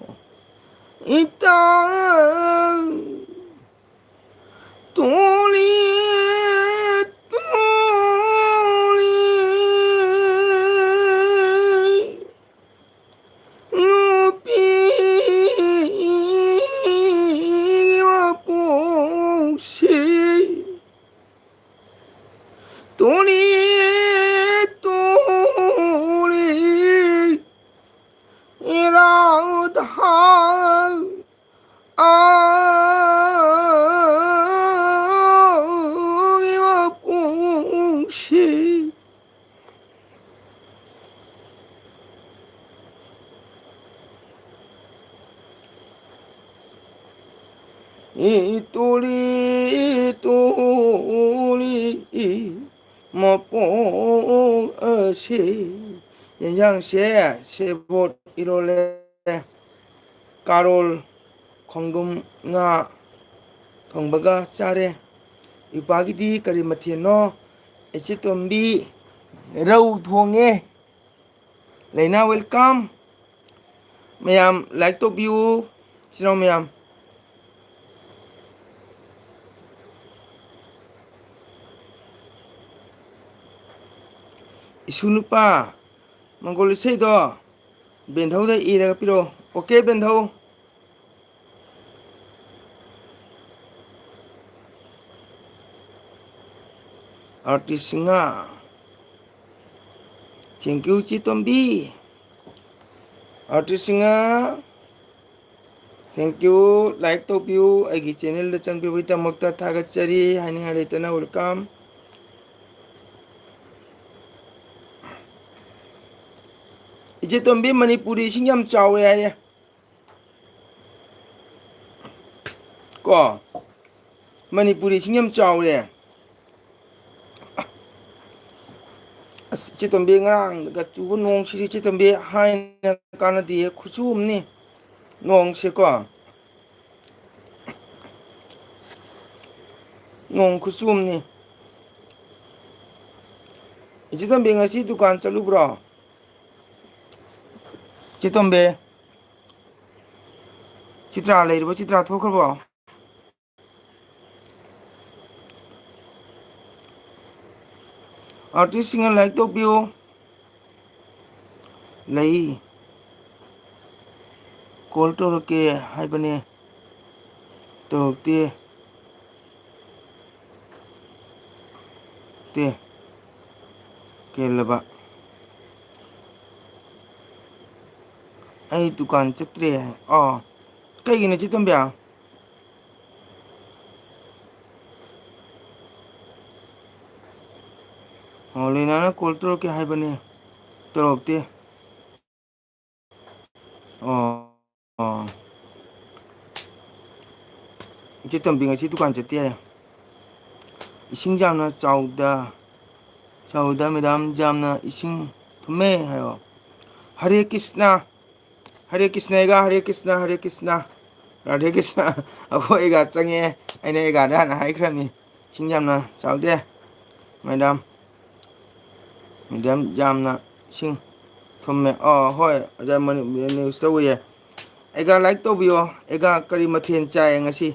ꯏꯇꯥ ꯇꯣꯂꯤ, ꯇꯣꯂꯤ, ꯅꯨꯄꯤ ꯃꯄꯣꯛꯁꯤ꯫ ꯇꯣꯂꯤ, ꯇꯣꯂꯤ, ꯔꯥꯙꯥ꯫ ꯑꯥ꯫ ꯇꯨꯔꯤ ꯇꯨꯔꯤ ꯃꯄꯣꯛ ꯑꯁꯤ꯫ ꯌꯦꯟꯁꯥꯡꯁꯦ ꯁꯦꯕꯣꯠ ꯏꯔꯣꯜꯂꯦ, ꯀꯥꯔꯣꯜ, ꯈꯣꯡꯗ꯭ꯔꯨꯝ, ꯉꯥ ꯊꯣꯡꯕꯒ ꯆꯥꯔꯦ꯫ ꯏꯄꯥꯒꯤꯗꯤ ꯀꯔꯤ ꯃꯊꯦꯜꯅꯣ? ꯏꯆꯦ ꯇꯣꯝꯕꯤ, ꯔꯧ ꯊꯣꯡꯉꯦ꯫ ꯂꯩꯅꯥ, welcome꯫ ꯃꯌꯥꯝ like ꯇꯧꯕꯤꯌꯨ, ꯏꯆꯤꯟ ꯏꯅꯥꯎ ꯃꯌꯥꯝ꯫ ꯏꯁꯨ ꯅꯨꯄꯥ, ꯃꯪꯒꯣꯜ ꯏꯁꯩꯗꯣ ꯕꯦꯟꯙꯧꯗ ꯏꯔꯒ ꯄꯤꯔꯛꯑꯣ꯫ OK, ꯕꯦꯟꯙꯧ꯫ Aarti Singh. Thank you, ꯆꯦ ꯇꯣꯝꯕꯤ꯫ Aarti Singh, thank you꯫ Like ꯇꯧꯕꯤꯌꯨ, ꯑꯩꯒꯤ channelꯗ ꯆꯪꯕꯤꯕꯒꯤꯗꯃꯛꯇ ꯊꯥꯒꯠꯆꯔꯤ, ꯍꯥꯏꯅꯤꯡꯉꯥꯏ ꯂꯩꯇꯅ welcome꯫ ꯏꯆꯦ ꯇꯣꯝꯕꯤ, ꯃꯅꯤꯄꯨꯔꯤ ꯏꯁꯤꯡ ꯌꯥꯝ ꯆꯥꯎꯔꯦ ꯍꯥꯏꯌꯦ꯫ ꯀꯣ, ꯃꯅꯤꯄꯨꯔꯤ ꯏꯁꯤꯡ ꯌꯥꯝ ꯆꯥꯎꯔꯦ꯫ ꯑꯁ, ꯏꯆꯦ ꯇꯣꯝꯕꯤ, ꯉꯔꯥꯡꯒ ꯆꯨꯕ ꯅꯣꯡꯁꯤꯗꯤ, ꯏꯆꯦ ꯇꯣꯝꯕꯤ, ꯍꯥꯏꯅ ꯀꯥꯟꯅꯗꯦ, ꯈꯨꯠꯆꯨ ꯑꯃꯅꯤ ꯅꯣꯡꯁꯦꯀꯣ꯫ ꯅꯣꯡ ꯈꯨꯠꯆꯨ ꯑꯃꯅꯤ꯫ ꯏꯆꯦ ꯇꯣꯝꯕꯤ, ꯉꯁꯤ ꯗꯨꯀꯥꯟ ꯆꯠꯂꯨꯕ꯭ꯔꯣ? ꯆꯦ ꯇꯣꯝꯕꯤ, ꯆꯤꯇ꯭ꯔꯥ ꯂꯩꯔꯤꯕꯣ? ꯆꯤꯇ꯭ꯔꯥ ꯊꯣꯛꯈ꯭ꯔꯕꯣ? ꯑꯥꯔꯇꯤꯁꯁꯤꯡꯅ like ꯇꯧꯕꯤꯌꯨ꯫ ꯂꯩ꯫ Call ꯇꯧꯔꯛꯀꯦ ꯍꯥꯏꯕꯅꯦ, ꯇꯧꯔꯛꯇꯦ꯫ ꯇꯦ꯫ ꯀꯦꯜꯂꯕ꯫ ꯑꯩ ꯗꯨꯀꯥꯟ ꯆꯠꯇ꯭ꯔꯦ ꯍꯥꯏ꯫ ꯑꯣ꯫ ꯀꯩꯒꯤꯅꯣ ꯆꯦ ꯇꯣꯝꯕꯤ? ꯑꯣ, ꯂꯤꯅꯥꯅ call ꯇꯧꯔꯛꯀꯦ ꯍꯥꯏꯕꯅꯦ, ꯇꯧꯔꯛꯇꯦ꯫ ꯑꯣ, ꯑꯣ꯫ ꯏꯆꯦ ꯇꯣꯝꯕꯤ ꯉꯁꯤ ꯗꯨꯀꯥꯟ ꯆꯠꯇꯦ ꯍꯥꯏꯌꯦ꯫ ꯏꯁꯤꯡ ꯌꯥꯝꯅ ꯆꯥꯎꯗ, ꯆꯥꯎꯗ ꯃꯦꯗꯥꯝ, ꯌꯥꯝꯅ ꯏꯁꯤꯡ ꯊꯨꯝꯃꯦ ꯍꯥꯏꯌꯣ꯫ ꯍꯔꯦ ꯀ꯭ꯔꯤꯁꯅ, ꯍꯔꯦ ꯀ꯭ꯔꯤꯁꯅ ꯑꯩꯒ, ꯍꯔꯦ ꯀ꯭ꯔꯤꯁꯅ, ꯍꯔꯦ ꯀ꯭ꯔꯤꯁꯅ, ꯔꯥꯙꯦ ꯀ꯭ꯔꯤꯁꯅ꯫ ꯑꯩꯈꯣꯏ ꯑꯩꯒ ꯆꯪꯉꯦ, ꯑꯩꯅ ꯑꯩꯒꯥꯗ ꯍꯥꯟꯅ ꯍꯥꯏꯈ꯭ꯔꯕꯅꯤ꯫ ꯏꯁꯤꯡ ꯌꯥꯝꯅ ꯆꯥꯎꯗꯦ ꯃꯦꯗꯥꯝ꯫ ꯃꯦꯗꯥꯝ ꯌꯥꯝꯅ ꯏꯁꯤꯡ ꯊꯨꯝꯃꯦ꯫ ꯑꯣ ꯍꯣꯏ ꯑꯣꯖꯥ, ꯃꯅꯤ-, ꯅ꯭ꯌꯨꯁꯇ ꯎꯏꯌꯦ꯫ ꯑꯩꯒꯥ ꯂꯥꯏꯛ ꯇꯧꯕꯤꯌꯣ꯫ ꯑꯩꯒꯥ ꯀꯔꯤ ꯃꯊꯦꯜ ꯆꯥꯏ ꯉꯁꯤ?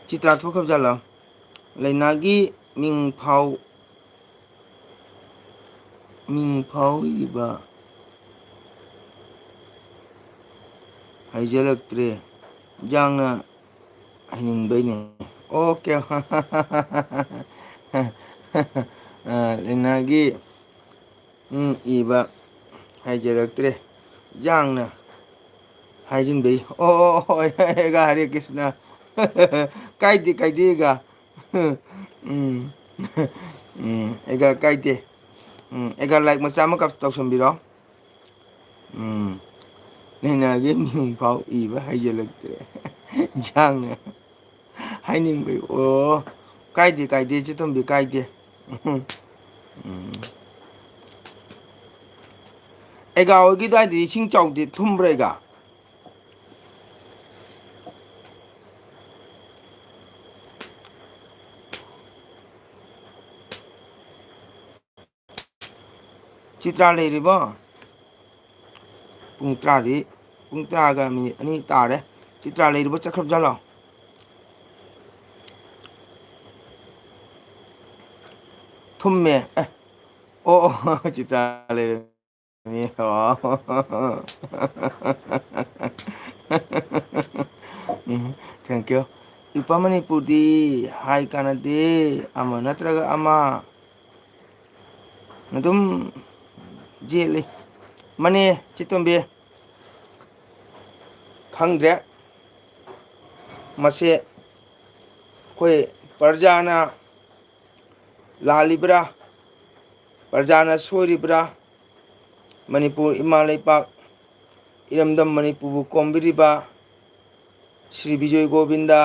ꯆꯤꯇ꯭ꯔꯥ ꯊꯣꯛꯈ꯭ꯔꯕ ꯖꯥꯠꯂꯣ? ꯂꯩꯅꯥꯒꯤ ꯃꯤꯡ ꯐꯥꯎ, ꯃꯤꯡ ꯐꯥꯎ ꯏꯕ ꯍꯩꯖꯜꯂꯛꯇ꯭ꯔꯦ꯫ ꯌꯥꯡꯅ ꯍꯩꯅꯤꯡꯕꯩꯅꯦ꯫ ꯑꯣꯀꯦ꯫ ꯑ, ꯂꯩꯅꯥꯒꯤ ꯎꯝ, ꯏꯕ ꯍꯩꯖꯜꯂꯛꯇ꯭ꯔꯦ꯫ ꯌꯥꯡꯅ ꯍꯥꯏꯖꯤꯟꯕꯩ꯫ ꯑꯣ, ꯑꯣ, ꯑꯣ, ꯍꯣꯏ, ꯍꯣꯏ, ꯍꯣꯏ, ꯍꯔꯦ ꯀ꯭ꯔꯤꯁꯅ꯫ ꯀꯥꯏꯗꯦ, ꯀꯥꯏꯗꯦ, ꯑꯩꯒ꯫ ꯎꯝ, ꯎꯝ, ꯑꯩꯒ ꯀꯥꯏꯗꯦ꯫ ꯎꯝ, ꯑꯩꯒ ꯂꯥꯏꯛ ꯃꯆꯥ ꯑꯃ ꯀꯞ-, ꯇꯧꯁꯟꯕꯤꯔꯣ꯫ ꯎꯝ, ꯂꯩꯅꯥꯒꯤ ꯃꯤꯡ ꯐꯥꯎ ꯏꯕ ꯍꯩꯖꯜꯂꯛꯇ꯭ꯔꯦ꯫ ꯌꯥꯡꯅ ꯍꯥꯏꯅꯤꯡꯕꯩ꯫ ꯑꯣ, ꯀꯥꯏꯗꯦ, ꯀꯥꯏꯗꯦ, ꯏꯆꯦ ꯇꯣꯝꯕꯤ, ꯀꯥꯏꯗꯦ꯫ ꯎꯝ꯫ ꯑꯦꯒꯥ ꯍꯣꯏꯒꯤ ꯑꯗꯨꯋꯥꯏꯗꯗꯤ ꯏꯁꯤꯡ ꯆꯥꯎꯗꯦ, ꯊꯨꯝꯕ꯭ꯔꯥ ꯑꯦꯒꯥ? ꯆꯤꯇ꯭ꯔꯥ ꯂꯩꯔꯤꯕꯣ? ꯄꯨꯡ ꯇꯔꯥꯗꯤ, ꯄꯨꯡ ꯇꯔꯥꯒ ꯃꯤꯅꯤꯠ ꯑꯅꯤ ꯇꯥꯔꯦ꯫ ꯆꯤꯇ꯭ꯔꯥ ꯂꯩꯔꯤꯕꯣ, ꯆꯠꯈ꯭ꯔꯕ ꯖꯥꯠꯂꯣ? ꯊꯨꯝꯃꯦ꯫ ꯑꯦ, ꯑꯣ, ꯑꯣ, ꯆꯤꯇ꯭ꯔꯥ ꯂꯩꯔꯝꯃꯤ꯫ ꯑꯣ꯫ ꯎꯝ, thank you꯫ ꯏꯄꯥ ꯃꯅꯤꯄꯨꯔꯗꯤ ꯍꯥꯏ ꯀꯥꯟꯅꯗꯦ, ꯑꯃ ꯅꯠꯇ꯭ꯔꯒ ꯑꯃ ꯑꯗꯨꯝ ꯌꯦꯠꯂꯤ꯫ ꯃꯅꯦ ꯆꯤꯇꯣꯝꯕꯤ, ꯈꯪꯗ꯭ꯔꯦ꯫ ꯃꯁꯦ ꯑꯩꯈꯣꯏ ꯄ꯭ꯔꯖꯥꯅ ꯂꯥꯜꯂꯤꯕ꯭ꯔꯥ, ꯄ꯭ꯔꯖꯥꯅ ꯁꯣꯏꯔꯤꯕ꯭ꯔꯥ, ꯃꯅꯤꯄꯨꯔ ꯏꯃꯥ ꯂꯩꯄꯥꯛ, ꯏꯔꯝꯗꯝ ꯃꯅꯤꯄꯨꯔꯕꯨ ꯀꯣꯝꯕꯤꯔꯤꯕ ꯁ꯭ꯔꯤ ꯕꯤꯖꯣꯏ ꯒꯣꯕꯤꯟꯗ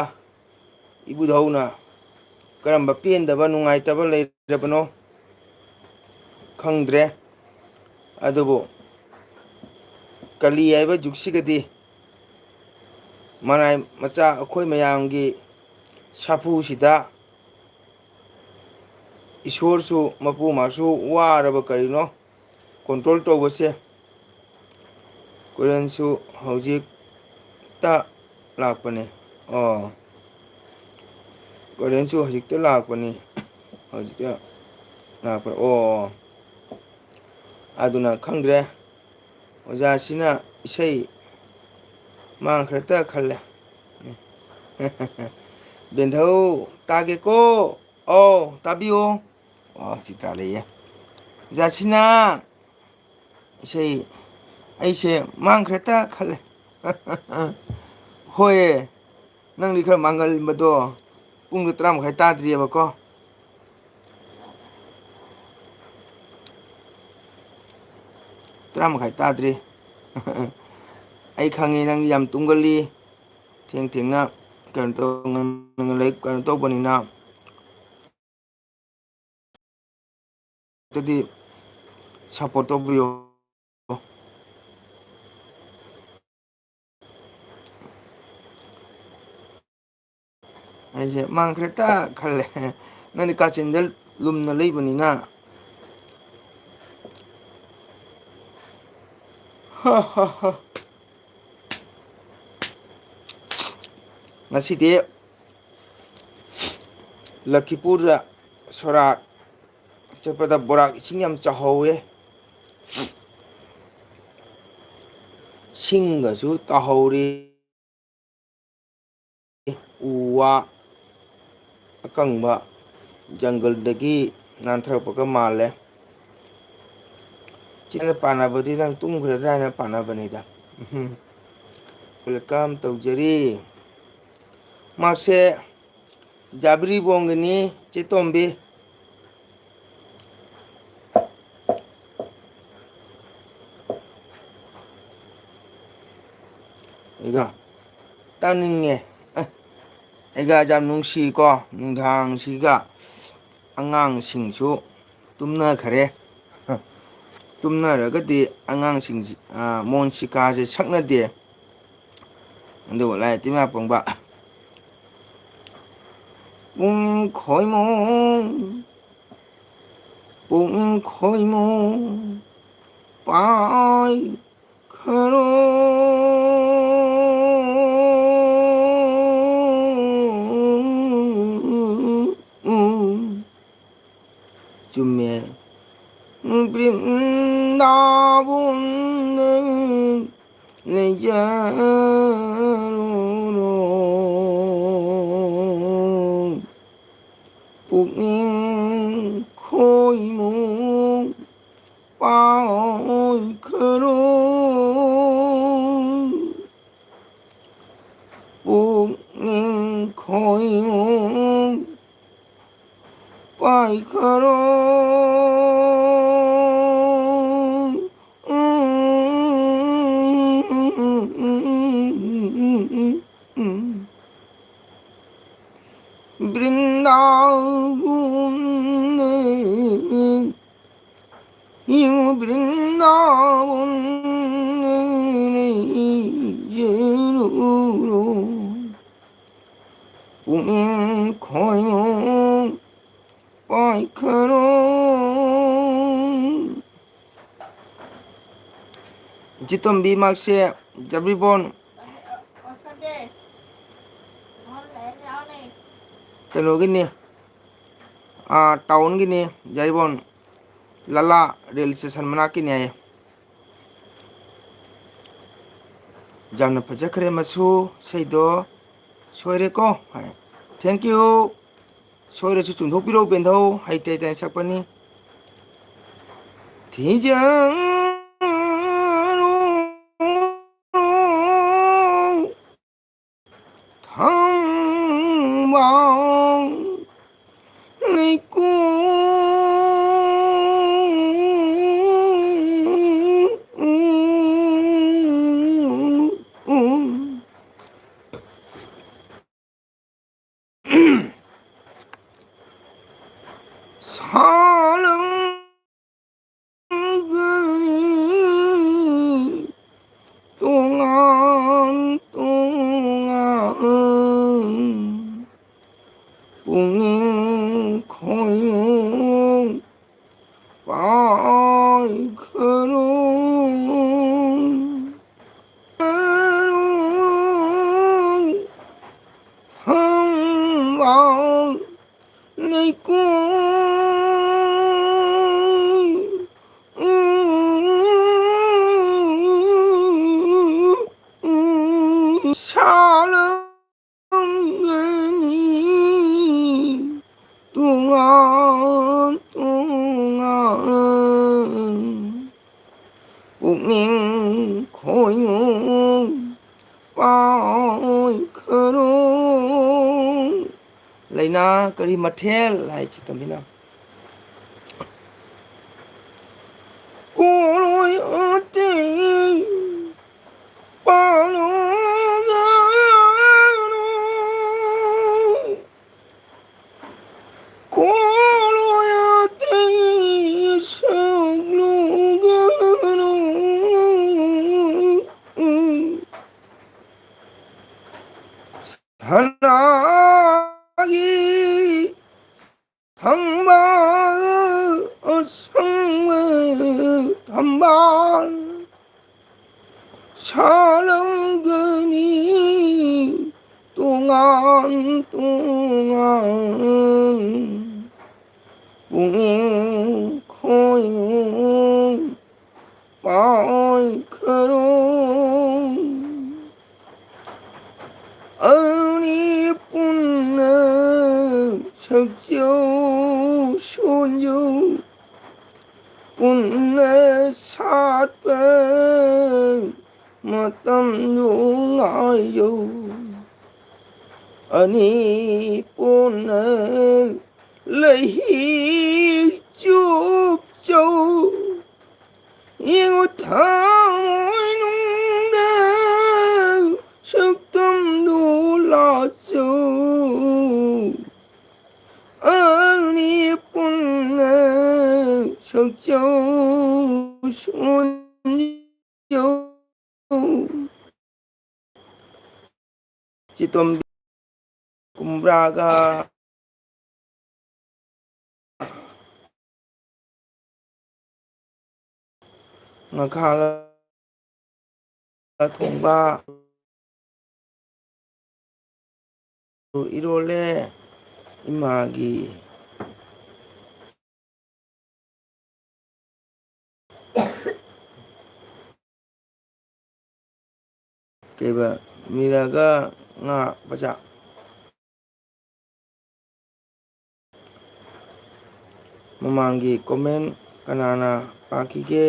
ꯏꯕꯨꯙꯧꯅ ꯀꯔꯝꯕ ꯄꯦꯟꯗꯕ ꯅꯨꯡꯉꯥꯏꯇꯕ ꯂꯩꯔꯕꯅꯣ ꯈꯪꯗ꯭ꯔꯦ꯫ ꯑꯗꯨꯕꯨ ꯀꯂꯤ ꯍꯥꯏꯕ ꯖꯨꯒꯁꯤꯒꯗꯤ ꯃꯅꯥꯏ ꯃꯆꯥ ꯑꯩꯈꯣꯏ ꯃꯌꯥꯝꯒꯤ ꯁꯥꯐꯨꯁꯤꯗ ꯏꯁꯣꯔꯁꯨ ꯃꯄꯨ ꯃꯥꯁꯨ ꯋꯥꯔꯕ ꯀꯔꯤꯅꯣ control ꯇꯧꯕꯁꯦ꯫ ꯀꯣꯔꯤꯌꯟꯁꯨ ꯍꯧꯖꯤꯛꯇ ꯂꯥꯛꯄꯅꯦ꯫ ꯑꯣ, ꯀꯣꯔꯤꯌꯟꯁꯨ ꯍꯧꯖꯤꯛꯇ ꯂꯥꯛꯄꯅꯤ꯫ ꯍꯧꯖꯤꯛꯇ ꯂꯥꯛꯄ꯫ ꯑꯣ, ꯑꯗꯨꯅ ꯈꯪꯗ꯭ꯔꯦ꯫ ꯑꯣꯖꯥꯁꯤꯅ ꯏꯁꯩ ꯃꯥꯡꯈ꯭ꯔꯦꯇ ꯈꯜꯂꯦ꯫ ꯕꯦꯟꯙꯧ, ꯇꯥꯒꯦꯀꯣ? ꯑꯧ, ꯇꯥꯕꯤꯌꯨ꯫ ꯑꯣ, ꯆꯤꯇ꯭ꯔꯥ ꯂꯩꯌꯦ꯫ ꯑꯣꯖꯥꯁꯤꯅ ꯏꯁꯩ, ꯑꯩꯁꯦ ꯃꯥꯡꯈ꯭ꯔꯦꯇ ꯈꯜꯂꯦ꯫ ꯍꯣꯏ, ꯅꯪꯗꯤ ꯈꯔ ꯃꯥꯡꯒꯜꯕꯗꯣ꯫ ꯄꯨꯡꯗꯣ ꯇꯔꯥ ꯃꯈꯥꯏ ꯇꯥꯗ꯭ꯔꯤꯑꯕꯀꯣ꯫ ꯇꯔꯥ ꯃꯈꯥꯏ ꯇꯥꯗ꯭ꯔꯤ꯫ ꯑꯩ ꯈꯪꯉꯤ ꯅꯪꯗꯤ ꯌꯥꯝ ꯇꯨꯝꯒꯜꯂꯤ, ꯊꯦꯡ ꯊꯦꯡꯅ ꯀꯩꯅꯣ ꯇꯧ-, ꯉꯟꯅ ꯂꯥꯏꯔꯤꯛ ꯀꯩꯅꯣ ꯇꯧꯕꯅꯤꯅ꯫ ꯑꯗꯨꯗꯤ support ꯇꯧꯕꯤꯌꯣ꯫ ꯑꯩꯁꯦ ꯃꯥꯡꯈ꯭ꯔꯦꯇ ꯈꯜꯂꯦ꯫ ꯅꯪꯗꯤ ꯀꯥꯆꯤꯟꯗ ꯂꯨꯝꯅ ꯂꯩꯕꯅꯤꯅ꯫ ꯍ, ꯍ, ꯍ꯫ ꯉꯁꯤꯗꯤ ꯂꯈꯤꯄꯨꯔꯗ ꯁꯣꯔꯥꯠ ꯆꯠꯄꯗ ꯕꯣꯔꯥꯛ ꯏꯁꯤꯡ ꯌꯥꯝ ꯆꯥꯎꯍꯧꯋꯦ꯫ ꯁꯤꯡꯒꯁꯨ ꯇꯥꯍꯧꯔꯤ꯫ ꯎ ꯋꯥ ꯑꯀꯪꯕ ꯖꯪꯒꯜꯗꯒꯤ ꯅꯥꯟꯊꯔꯛꯄꯒ ꯃꯥꯜꯂꯦ꯫ ꯆꯤꯟꯅ ꯄꯥꯟꯅꯕꯗꯤ ꯅꯪ ꯇꯨꯝꯈ꯭ꯔꯗ꯭ꯔꯥ ꯍꯥꯏꯅ ꯄꯥꯟꯅꯕꯅꯤꯗ꯫ ꯎꯝ꯫ Welcome ꯇꯧꯖꯔꯤ꯫ ꯃꯍꯥꯛꯁꯦ ꯖꯥꯕ꯭ꯔꯤꯕꯣꯡꯒꯤꯅꯤ, ꯆꯦ ꯇꯣꯝꯕꯤ꯫ ꯇꯥꯅꯤꯡꯉꯦ꯫ ꯑꯦ, ꯑꯩꯒ ꯌꯥꯝ ꯅꯨꯡꯁꯤꯀꯣ꯫ ꯅꯨꯡꯗꯥꯡꯁꯤꯒ ꯑꯉꯥꯡꯁꯤꯡꯁꯨ ꯇꯨꯝꯅꯈ꯭ꯔꯦ꯫ ꯇꯨꯝꯅꯔꯒꯗꯤ ꯑꯉꯥꯡꯁꯤꯡꯁꯤ, ꯑ, ꯃꯣꯟꯁꯤꯀꯥꯁꯦ ꯁꯛꯅꯗꯦ꯫ ꯑꯗꯨꯕꯨ ꯂꯥꯏ ꯇꯤꯟ ꯄꯣꯡꯕ꯫ ꯄꯨꯛꯅꯤꯡ ꯈꯣꯏꯃꯨ, ꯄꯨꯛꯅꯤꯡ ꯈꯣꯏꯃꯨ ꯄꯥꯏ ꯈꯔꯣ꯫ ꯆꯨꯝꯃꯦ꯫ ꯕ꯭ꯔꯤꯟꯗꯥꯕꯟ ꯂꯩꯖꯔꯨꯔꯣ꯫ ꯄꯨꯛꯅꯤꯡ ꯈꯣꯏꯃꯨ ꯄꯥꯏꯈꯔꯣ꯫ ꯄꯨꯛꯅꯤꯡ ꯈꯣꯏꯃꯨ ꯄꯥꯏꯈꯔꯣ꯫ ꯕ꯭ꯔꯤꯟꯗꯥꯕꯟ ꯌꯨ ꯕ꯭ꯔꯤꯟꯗꯥꯕꯟ ꯂꯩꯖꯔꯨꯔꯣ꯫ ꯄꯨꯛꯅꯤꯡ ꯈꯣꯏꯃꯨ ꯄꯥꯏꯈꯔꯣ꯫ ꯏꯆꯦ ꯇꯣꯝꯕꯤ ꯃꯥꯛꯁꯦ ꯖꯕꯤꯕꯣꯟ ꯀꯩꯅꯣꯒꯤꯅꯤ, ꯑꯥ, ꯇꯥꯎꯟꯒꯤꯅꯤ, ꯖꯔꯤꯕꯣꯟ ꯂꯂꯥ ꯔꯦꯜ ꯁ꯭ꯇꯦꯁꯟ ꯃꯅꯥꯛꯀꯤꯅꯤ ꯍꯥꯏꯌꯦ꯫ ꯌꯥꯝꯅ ꯐꯖꯈ꯭ꯔꯦ ꯃꯁꯨ, ꯏꯁꯩꯗꯣ ꯁꯣꯏꯔꯦꯀꯣ ꯍꯥꯏ꯫ Thank you꯫ ꯁꯣꯏꯔꯁꯨ ꯆꯨꯝꯊꯣꯛꯄꯤꯔꯛꯎ ꯕꯦꯟꯙꯧ, ꯍꯩꯇ ꯍꯩꯇꯅ ꯁꯛꯄꯅꯤ꯫ ꯊꯤꯖꯔꯨ ꯊꯥꯡꯕ ꯂꯩꯀꯣꯜ꯫ ꯁꯥꯂꯝꯒꯅꯤ ꯇꯣꯉꯥꯟ ꯇꯣꯉꯥꯟ ꯄꯨꯛꯅꯤꯡ ꯈꯣꯏꯅꯨꯡ ꯄꯥꯏꯈꯔꯣ꯫ ꯊꯝꯕꯥꯜ ꯂꯩꯀꯣꯜ ꯁꯥꯂꯝꯒꯅꯤ ꯇꯣꯉꯥꯟ ꯇꯣꯉꯥꯟ ꯄꯨꯛꯅꯤꯡ ꯈꯣꯏꯅꯨꯡ ꯄꯥꯏꯈꯔꯣ꯫ ꯂꯩꯅꯥ ꯀꯔꯤ ꯃꯊꯦꯜ ꯍꯥꯏꯁꯤ ꯇꯝꯕꯤꯅ꯫ ꯀꯣꯂꯣꯏ ꯑꯇꯩ ꯄꯥꯜꯂꯣꯒꯅꯨ꯫ ꯀꯣꯂꯣꯏ ꯑꯇꯩ ꯁꯛꯂꯨꯒꯅꯨ꯫ ꯁꯅꯥꯒꯤ ꯊꯝꯕꯥꯜ ꯑꯁꯪꯕ ꯊꯝꯕꯥꯜ ꯁꯥꯠꯂꯝꯒꯅꯤ ꯇꯣꯉꯥꯟ ꯇꯣꯉꯥꯟ ꯄꯨꯛꯅꯤꯡ ꯈꯣꯏꯅꯨꯡ ꯄꯥꯏꯈꯔꯣ꯫ ꯑꯅꯤ ꯄꯨꯟꯅ ꯁꯛꯆꯧ ꯁꯣꯟꯖꯧ ꯄꯨꯟꯅ ꯁꯥꯠꯄ ꯃꯇꯝꯗꯨ ꯉꯥꯏꯖꯧ꯫ ꯑꯅꯤ ꯄꯨꯟꯅ ꯂꯩꯍꯤ ꯆꯨꯞꯆꯧ ꯌꯦꯡꯉꯨ ꯊꯃꯣꯏꯅꯨꯡꯗ ꯁꯛꯇꯝꯗꯨ ꯂꯥꯠꯆꯧ꯫ ꯑꯅꯤ ꯄꯨꯟ ꯁꯛꯆꯧ ꯁꯣꯟꯖꯧ꯫ ꯆꯤꯇꯣꯝꯕꯤ ꯀꯨꯝꯕ꯭ꯔꯥꯒ ꯉꯥꯈꯥꯒ ꯊꯣꯡꯕ ꯏꯔꯣꯜꯂꯦ꯫ ꯏꯃꯥꯒꯤ ꯀꯩꯕ, ꯃꯤꯔꯥꯒ ꯉꯥ ꯕꯖꯥ꯫ ꯃꯃꯥꯡꯒꯤ comment ꯀꯅꯥꯅ ꯄꯥꯈꯤꯒꯦ?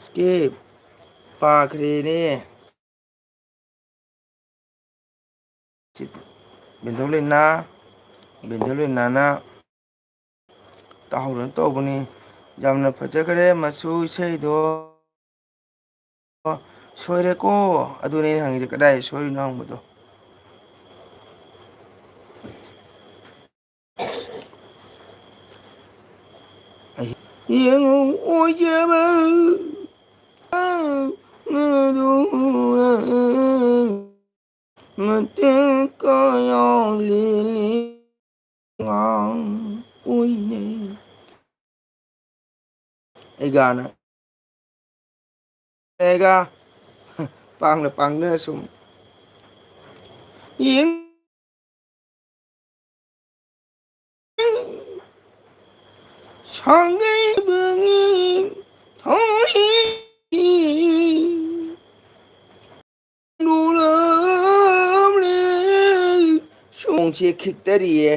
Skip ꯄꯥꯈ꯭ꯔꯦꯅꯦ꯫ ꯕꯦꯟꯊꯧꯂꯩꯅꯥ, ꯕꯦꯟꯊꯧꯂꯩꯅꯥꯅ ꯇꯥꯍꯧꯗꯅ ꯇꯧꯕꯅꯤ꯫ ꯌꯥꯝꯅ ꯐꯖꯈ꯭ꯔꯦ ꯃꯁꯨ ꯏꯁꯩꯗꯣ꯫ ꯁꯣꯏꯔꯦꯀꯣ꯫ ꯑꯗꯨꯅꯦ ꯑꯩꯅ ꯍꯪꯉꯤꯁꯦ, ꯀꯗꯥꯏ ꯁꯣꯏꯔꯤꯅꯣ ꯍꯪꯕꯗꯣ꯫ ꯌꯦꯡꯉꯨ ꯑꯣꯏꯖꯕ ꯃꯇꯦꯡ ꯀꯌꯥ ꯂꯦꯜꯂꯤ ꯑꯉꯥꯡ ꯑꯣꯏꯅꯩ꯫ ꯑꯩꯒꯥꯅ ꯑꯩꯒ ꯄꯥꯡꯅ ꯄꯥꯡꯗꯅ ꯁꯨꯝ ꯌꯦꯡ ꯁꯥꯡꯒꯩꯕꯒꯤ ꯊꯧꯔꯤ ꯂꯨꯔꯝꯂꯦ꯫ ꯅꯣꯡꯁꯦ ꯈꯤꯛꯇꯔꯤꯌꯦ꯫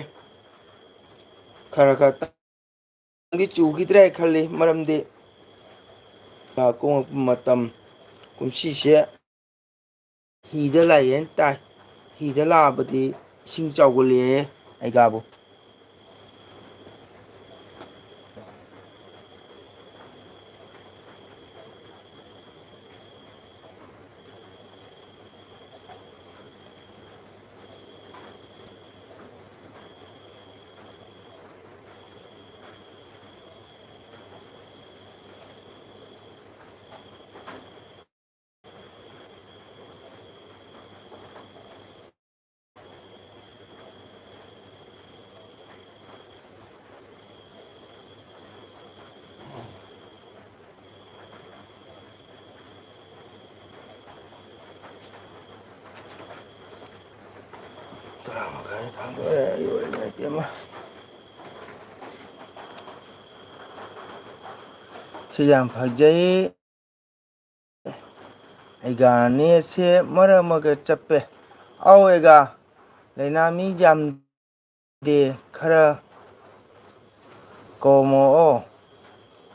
ꯈꯔ ꯈꯔ ꯇ-, ꯆꯨꯈꯤꯗ꯭ꯔꯦ ꯈꯜꯂꯤ, ꯃꯔꯝꯗꯤ ꯂꯥꯛ ꯀꯨꯝꯃꯛꯄ ꯃꯇꯝ ꯀꯨꯝꯁꯤꯁꯦ ꯍꯤꯗ ꯂꯥꯛꯑꯦꯅ ꯇꯥꯏ꯫ ꯍꯤꯗ ꯂꯥꯛꯑꯕꯗꯤ ꯏꯁꯤꯡ ꯆꯥꯎꯒꯠꯂꯛꯑꯦ ꯑꯩꯒꯥꯕꯨ꯫ ꯃꯈꯥꯏ ꯊꯥꯡꯗꯣꯔꯦ, ꯑꯩ ꯑꯣꯏ ꯏꯃꯥ ꯏꯄꯦꯝꯃ꯫ ꯁꯤ ꯌꯥꯝ ꯐꯖꯩ꯫ ꯑꯩꯒꯥ ꯅꯦꯠꯁꯦ ꯃꯔꯛ ꯃꯔꯛꯇ ꯆꯞꯄꯦ꯫ ꯑꯧ ꯑꯩꯒꯥ, ꯂꯩꯅꯥ ꯃꯤ ꯌꯥꯝꯗꯦ, ꯈꯔ ꯀꯣꯝꯃꯛꯑꯣ,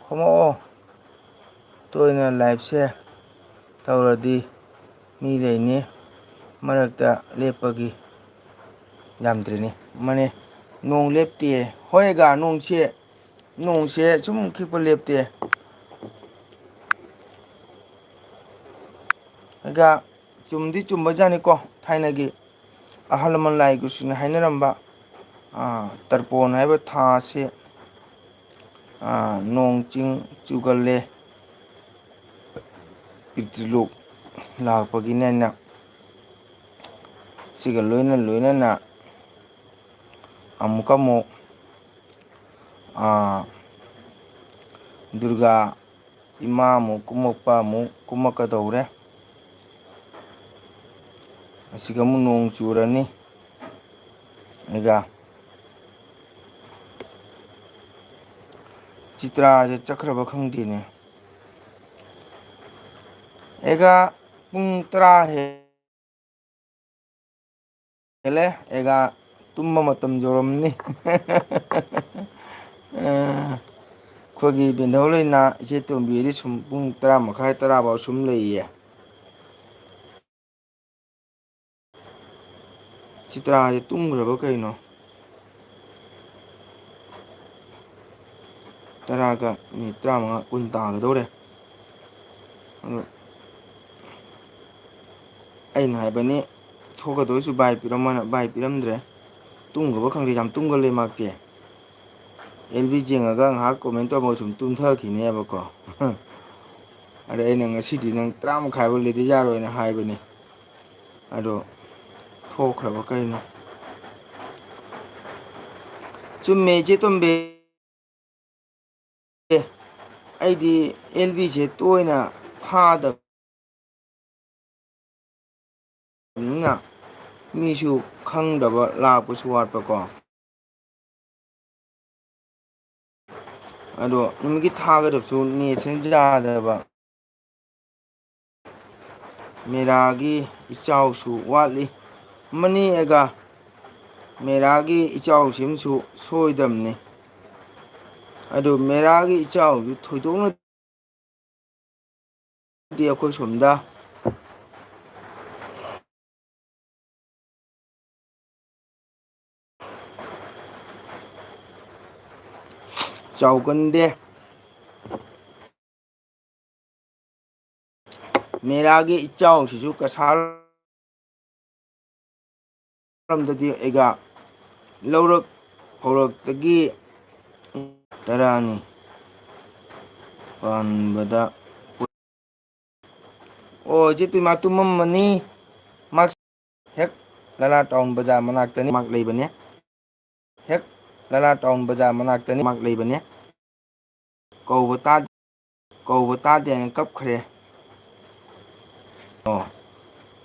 ꯈꯣꯝꯃꯛꯑꯣ꯫ ꯇꯣꯏꯅ ꯂꯥꯏꯞꯁꯦ ꯇꯧꯔꯗꯤ ꯃꯤ ꯂꯩꯅꯤ ꯃꯔꯛꯇ ꯂꯦꯞꯄꯒꯤ꯫ ꯌꯥꯝꯗ꯭ꯔꯤꯅꯤ꯫ ꯃꯥꯅꯦ, ꯅꯣꯡ ꯂꯦꯞꯇꯦ꯫ ꯍꯣꯏ ꯑꯩꯒꯥ, ꯅꯣꯡꯁꯦ, ꯅꯣꯡꯁꯦ ꯁꯨꯝ ꯈꯤꯛꯄ ꯂꯦꯞꯇꯦ꯫ ꯑꯩꯒꯥ, ꯆꯨꯝꯗꯤ ꯆꯨꯝꯕꯖꯥꯠꯅꯤꯀꯣ, ꯊꯥꯏꯅꯒꯤ ꯑꯍꯜ ꯂꯃꯟ ꯂꯥꯏ ꯒꯨꯔꯨꯁꯤꯡꯅ ꯍꯥꯏꯅꯔꯝꯕ, ꯑꯥ, ꯇꯔꯄꯣꯟ ꯍꯥꯏꯕ ꯊꯥ ꯑꯁꯤ, ꯑꯥ, ꯅꯣꯡ ꯆꯤꯡ ꯆꯨꯒꯜꯂꯦ, ꯄꯤꯇ꯭ꯔꯤꯂꯣꯛ ꯂꯥꯛꯄꯒꯤꯅꯦꯅ꯫ ꯁꯤꯒ ꯂꯣꯏꯅ ꯂꯣꯏꯅꯅ ꯑꯃꯨꯛꯀ ꯑꯃꯨꯛ, ꯑꯥ, ꯗꯨꯔꯒꯥ ꯏꯃꯥ ꯑꯃꯨꯛ ꯀꯨꯝꯃꯛꯄ ꯑꯃꯨꯛ ꯀꯨꯝꯃꯛꯀꯗꯧꯔꯦ꯫ ꯑꯁꯤꯒ ꯑꯃꯨꯛ ꯅꯣꯡ ꯆꯨꯔꯅꯤ꯫ ꯑꯩꯒꯥ, ꯆꯤꯇ꯭ꯔꯥꯁꯦ ꯆꯠꯈ꯭ꯔꯕ ꯈꯪꯗꯦꯅꯦ꯫ ꯑꯩꯒꯥ, ꯄꯨꯡ ꯇꯔꯥ ꯍꯦ-, ꯍꯦꯜꯂꯦ꯫ ꯑꯩꯒꯥ, ꯇꯨꯝꯕ ꯃꯇꯝ ꯌꯧꯔꯝꯅꯤ꯫ ꯑ, ꯑꯩꯈꯣꯏꯒꯤ ꯕꯦꯟꯙꯧ ꯂꯩꯅꯥ ꯏꯆꯦ ꯇꯣꯝꯕꯤꯗꯤ ꯁꯨꯝ ꯄꯨꯡ ꯇꯔꯥ ꯃꯈꯥꯏ, ꯇꯔꯥ ꯐꯥꯎ ꯁꯨꯝ ꯂꯩꯌꯦ꯫ ꯆꯤꯇ꯭ꯔꯥꯁꯦ ꯇꯨꯝꯈ꯭ꯔꯕ ꯀꯩꯅꯣ? ꯇꯔꯥꯒ ꯃꯤꯅꯤꯠ ꯇꯔꯥꯃꯉꯥ, ꯀꯨꯟ ꯇꯥꯒꯗꯧꯔꯦ꯫ ꯑꯗꯣ ꯑꯩꯅ ꯍꯥꯏꯕꯅꯤ, ꯊꯣꯛꯀꯗꯣꯏꯁꯨ ꯕꯥꯏ ꯄꯤꯔꯝꯃꯣꯅ, ꯕꯥꯏ ꯄꯤꯔꯝꯗ꯭ꯔꯦ꯫ ꯇꯨꯝꯈ꯭ꯔꯕ ꯈꯪꯗꯦ, ꯌꯥꯝ ꯇꯨꯝꯒꯜꯂꯦ ꯃꯥꯛꯇꯤ꯫ ꯑꯦꯜ ꯕꯤ ꯌꯦꯡꯉꯒ ꯉꯥꯏꯍꯥꯛ ꯀꯣꯃꯦꯟ ꯇꯧꯔꯝꯃꯒ ꯁꯨꯝ ꯇꯨꯝꯊꯈꯤꯅꯦꯕꯀꯣ꯫ ꯑꯗ ꯑꯩꯅ ꯉꯁꯤꯗꯤ ꯅꯪ ꯇꯔꯥ ꯃꯈꯥꯏꯐꯥꯎ ꯂꯩꯗ ꯌꯥꯔꯣꯏꯅ ꯍꯥꯏꯕꯅꯤ꯫ ꯑꯗꯣ ꯊꯣꯛꯈ꯭ꯔꯕ ꯀꯩꯅꯣ? ꯆꯨꯝꯃꯦ, ꯏꯆꯦ ꯇꯣꯝꯕꯤ꯫ ꯑꯦ, ꯑꯩꯗꯤ ꯑꯦꯜ ꯕꯤꯁꯦ ꯇꯣꯏꯅ ꯊꯥꯗꯕꯅꯤꯅ ꯃꯤꯁꯨ ꯈꯪꯗꯕ, ꯂꯥꯛꯄꯁꯨ ꯋꯥꯠꯄꯀꯣ꯫ ꯑꯗꯣ ꯅꯨꯃꯤꯠꯀꯤ ꯊꯥꯒꯗꯕꯁꯨ ꯅꯦꯠꯁꯤꯅ ꯌꯥꯗꯕ꯫ ꯃꯦꯔꯥꯒꯤ ꯏꯆꯥꯎꯁꯨ ꯋꯥꯠꯂꯤ꯫ ꯃꯅꯤ ꯑꯦꯒꯥ, ꯃꯦꯔꯥꯒꯤ ꯏꯆꯥꯎꯁꯤꯃꯁꯨ ꯁꯣꯏꯗꯕꯅꯤ꯫ ꯑꯗꯨ ꯃꯦꯔꯥꯒꯤ ꯏꯆꯥꯎꯁꯨ ꯊꯣꯏꯗꯣꯛꯅꯗꯤ ꯑꯩꯈꯣꯏ ꯁꯣꯝꯗ ꯆꯥꯎꯒꯟꯗꯦ꯫ ꯃꯦꯔꯥꯒꯤ ꯏꯆꯥꯎꯁꯤꯁꯨ ꯀꯁꯥꯔ ꯃꯔꯝꯗꯗꯤ ꯑꯩꯒ ꯂꯧꯔꯛ ꯐꯧꯔꯛꯇꯒꯤ ꯇꯔꯥꯅꯤ ꯄꯥꯟꯕꯗ꯫ ꯑꯣ, ꯏꯆꯦ ꯇꯨꯏꯃꯥ ꯇꯨꯝꯃꯝꯃꯅꯤ꯫ ꯃꯥ ꯍꯦꯛ ꯂꯂꯥ ꯇꯥꯎꯟ ꯕꯖꯥꯔ ꯃꯅꯥꯛꯇꯅꯤ ꯃꯥꯛ ꯂꯩꯕꯅꯦ꯫ ꯍꯦꯛ ꯂꯂꯥ ꯇꯥꯎꯟ ꯕꯖꯥꯔ ꯃꯅꯥꯛꯇꯅꯤ ꯃꯥꯛ ꯂꯩꯕꯅꯦ꯫ ꯀꯧꯕ ꯇꯥ-, ꯀꯧꯕ ꯇꯥꯗꯦꯅ ꯀꯞꯈ꯭ꯔꯦ꯫ ꯑꯣ,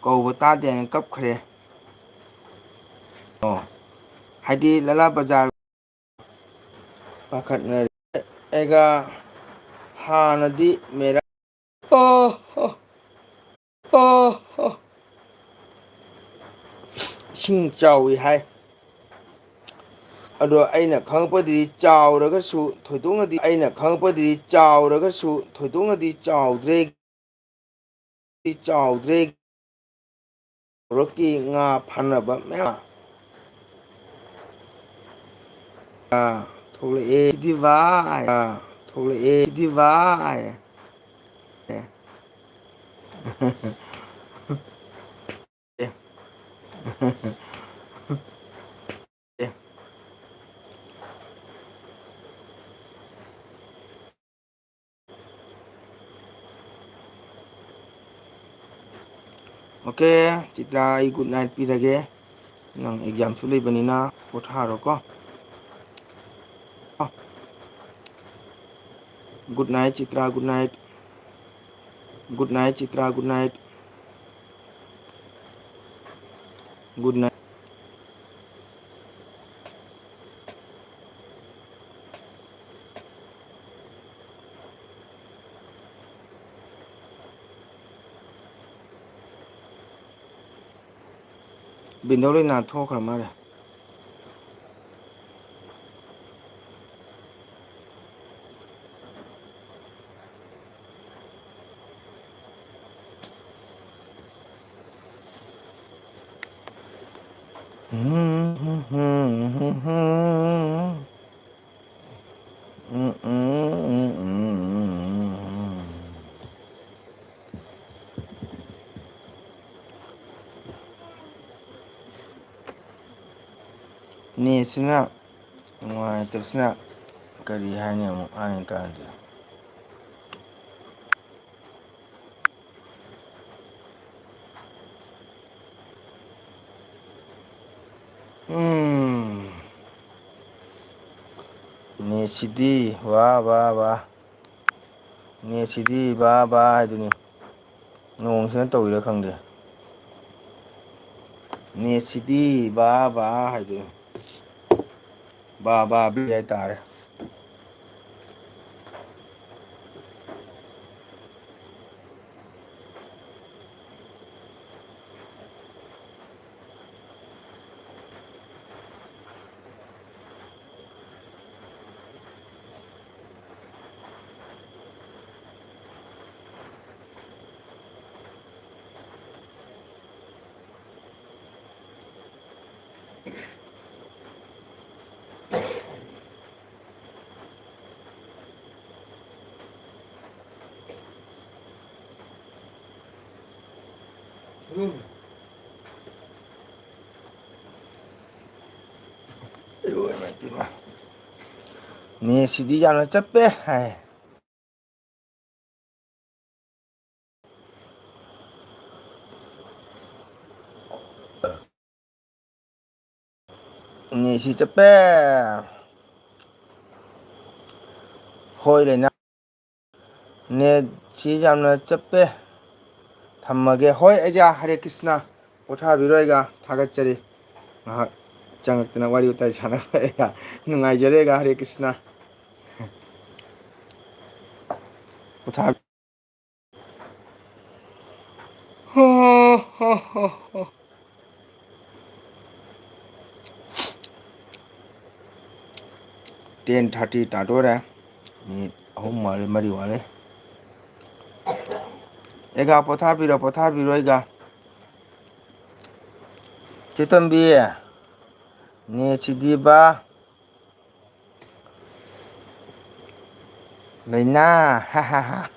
ꯀꯧꯕ ꯇꯥꯗꯦꯅ ꯀꯞꯈ꯭ꯔꯦ꯫ ꯑꯣ, ꯍꯥꯏꯗꯤ ꯂꯂꯥ ꯕꯖꯥꯔ ꯄꯥꯈꯠꯅꯔꯦ꯫ ꯑꯩꯒ ꯍꯥꯟꯅꯗꯤ ꯃꯦꯔꯥ ꯑꯣ, ꯑꯣ, ꯑꯣ, ꯑꯣ꯫ ꯏꯁꯤꯡ ꯆꯥꯎꯏ ꯍꯥꯏ꯫ ꯑꯗꯣ ꯑꯩꯅ ꯈꯪꯉꯛꯄꯗꯗꯤ ꯆꯥꯎꯔꯒꯁꯨ ꯊꯣꯏꯗꯣꯛꯅꯗꯤ, ꯑꯩꯅ ꯈꯪꯉꯛꯄꯗꯗꯤ ꯆꯥꯎꯔꯒꯁꯨ ꯊꯣꯏꯗꯣꯛꯅꯗꯤ ꯆꯥꯎꯗ꯭ꯔꯦ꯫ ꯆꯥꯎꯗ꯭ꯔꯦ꯫ ꯁꯣꯔꯣꯛꯀꯤ ꯉꯥ ꯐꯥꯅꯕ ꯃꯌꯥꯝ꯫ ꯑꯥ, ꯊꯣꯛꯂꯛꯑꯦ ꯁꯤꯗꯤ ꯚꯥꯏ꯫ ꯑꯥ, ꯊꯣꯛꯂꯛꯑꯦ ꯁꯤꯗꯤ ꯚꯥꯏ꯫ ꯑꯦ꯫ ꯑꯦ꯫ ꯑꯦ꯫ ꯑꯣꯀꯦ, ꯆꯤꯇ꯭ꯔꯥ, ꯑꯩ ꯒꯨꯗ ꯅꯥꯏꯠ ꯄꯤꯔꯒꯦ꯫ ꯅꯪ ꯑꯦꯛꯖꯥꯝꯁꯨ ꯂꯩꯕꯅꯤꯅ ꯄꯣꯊꯥꯔꯣꯀꯣ꯫ Good night, Chitra, good night. Good night, Chitra, good night. Good night. ꯕꯤꯟꯗꯧ ꯂꯣꯏ ꯅꯥꯊꯣꯛꯈ꯭ꯔ ꯃꯥꯜꯂꯦ꯫ ꯅꯦꯠꯁꯤꯅ ꯅꯨꯡꯉꯥꯏꯇꯕꯁꯤꯅ ꯀꯔꯤ ꯍꯥꯏꯅꯤ ꯑꯃꯨꯛ ꯍꯥꯏꯅ ꯀꯥꯟꯗ꯫ ꯎꯝ꯫ ꯅꯦꯠꯁꯤꯗꯤ ꯋꯥ, ꯋꯥ, ꯋꯥ꯫ ꯅꯦꯠꯁꯤꯗꯤ ꯕꯥ, ꯕꯥ ꯍꯥꯏꯗꯨꯅꯤ꯫ ꯅꯣꯡꯁꯤꯅ ꯇꯧꯔꯤꯔꯥ ꯈꯪꯗꯦ꯫ ꯅꯦꯠꯁꯤꯗꯤ ꯕꯥ, ꯕꯥ ꯍꯥꯏꯗꯨꯅꯤ꯫ ꯕꯥ, ꯕꯥ ꯕꯤ ꯍꯥꯏꯇꯥꯔꯦ꯫ ꯅꯦꯠꯁꯤꯗꯤ ꯌꯥꯝꯅ ꯆꯞꯄꯦ ꯍꯥꯏ꯫ ꯅꯦꯠꯁꯤ ꯆꯞꯄꯦ꯫ ꯍꯣꯏ, ꯂꯩꯅꯥ꯫ ꯅꯦꯠꯁꯤ ꯌꯥꯝꯅ ꯆꯞꯄꯦ꯫ ꯊꯝꯃꯒꯦ꯫ ꯍꯣꯏ, ꯑꯩꯖꯥ, ꯍꯔꯦ ꯀ꯭ꯔꯤꯁꯅ꯫ ꯄꯣꯊꯥꯕꯤꯔꯣꯏꯒ ꯊꯥꯒꯠꯆꯔꯤ꯫ ꯉꯥꯏꯍꯥꯛ ꯆꯪꯉꯛꯇꯅ ꯋꯥꯔꯤ ꯋꯥꯇꯥꯏ ꯁꯥꯟꯅꯕ ꯑꯩꯒ ꯅꯨꯡꯉꯥꯏꯖꯔꯦꯒ꯫ ꯍꯔꯦ ꯀ꯭ꯔꯤꯁꯅ꯫ ꯄꯣꯊꯥ-, ꯍꯣ, ꯍꯣ, ꯍꯣ, ꯍꯣ꯫ Ten thirty ꯇꯥꯗꯣꯔꯦ꯫ ꯃꯤꯅꯤꯠ ꯑꯍꯨꯝ ꯋꯥꯠꯂꯤ, ꯃꯔꯤ ꯋꯥꯠꯂꯤ꯫ ꯑꯩꯒ ꯄꯣꯊꯥꯕꯤꯔꯣ, ꯄꯣꯊꯥꯕꯤꯔꯣ ꯑꯩꯒ꯫ ꯆꯦꯇꯣꯝꯕꯤ, ꯅꯦꯠꯁꯤꯗꯤꯕ꯫ ꯂꯩꯅꯥ꯫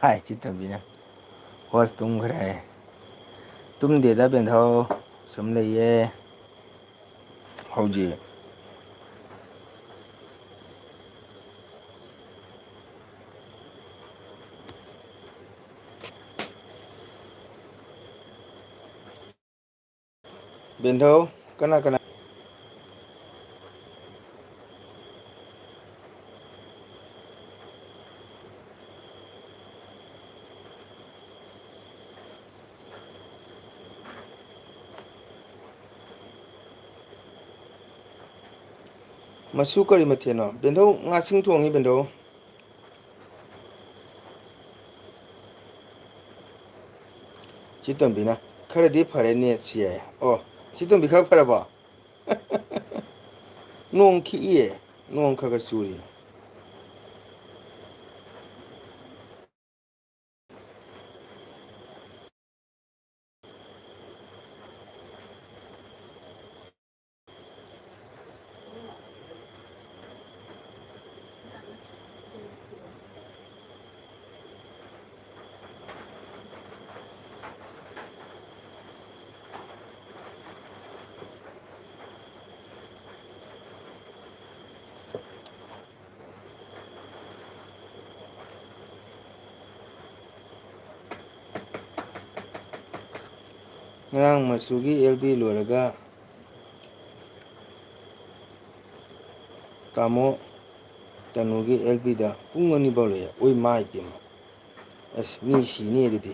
ꯍꯥꯏ ꯆꯦꯇꯣꯝꯕꯤꯅ꯫ ꯍꯣꯁ ꯇꯨꯝꯈ꯭ꯔꯦ꯫ ꯇꯨꯝꯗꯦꯗ ꯕꯦꯟꯊꯧ꯫ ꯁꯨꯝ ꯂꯩꯌꯦ꯫ ꯍꯧꯖꯤꯛ꯫ ꯕꯦꯟꯊꯧ, ꯀꯅꯥ ꯀꯅꯥ? ꯃꯁꯨ ꯀꯔꯤ ꯃꯊꯦꯜꯅꯣ? ꯕꯦꯟꯊꯧ, ꯉꯥꯁꯤꯡ ꯊꯣꯡꯉꯤ, ꯕꯦꯟꯊꯧ꯫ ꯆꯦꯇꯣꯝꯕꯤꯅ, "ꯈꯔꯗꯤ ꯐꯔꯦ ꯅꯦꯠꯁꯤ" ꯍꯥꯏ꯫ ꯑꯣ, ꯆꯦꯇꯣꯝꯕꯤ ꯈꯔ ꯐꯔꯕꯣ? ꯅꯣꯡ ꯈꯤꯛꯏꯌꯦ, ꯅꯣꯡ ꯈꯔ ꯈꯔ ꯆꯨꯔꯤ꯫ ꯉꯔꯥꯡ ꯃꯆꯨꯒꯤ ꯑꯦꯜ ꯕꯤ ꯂꯣꯏꯔꯒ ꯇꯥꯃꯣ ꯇꯅꯨꯒꯤ ꯑꯦꯜ ꯕꯤꯗ ꯄꯨꯡ ꯑꯅꯤ ꯐꯥꯎ ꯂꯩꯌꯦ꯫ ꯑꯣꯏ ꯃꯥꯏ ꯄꯦꯝꯃ꯫ ꯑꯁ, ꯃꯤ ꯁꯤꯅꯤ ꯑꯗꯨꯗꯤ꯫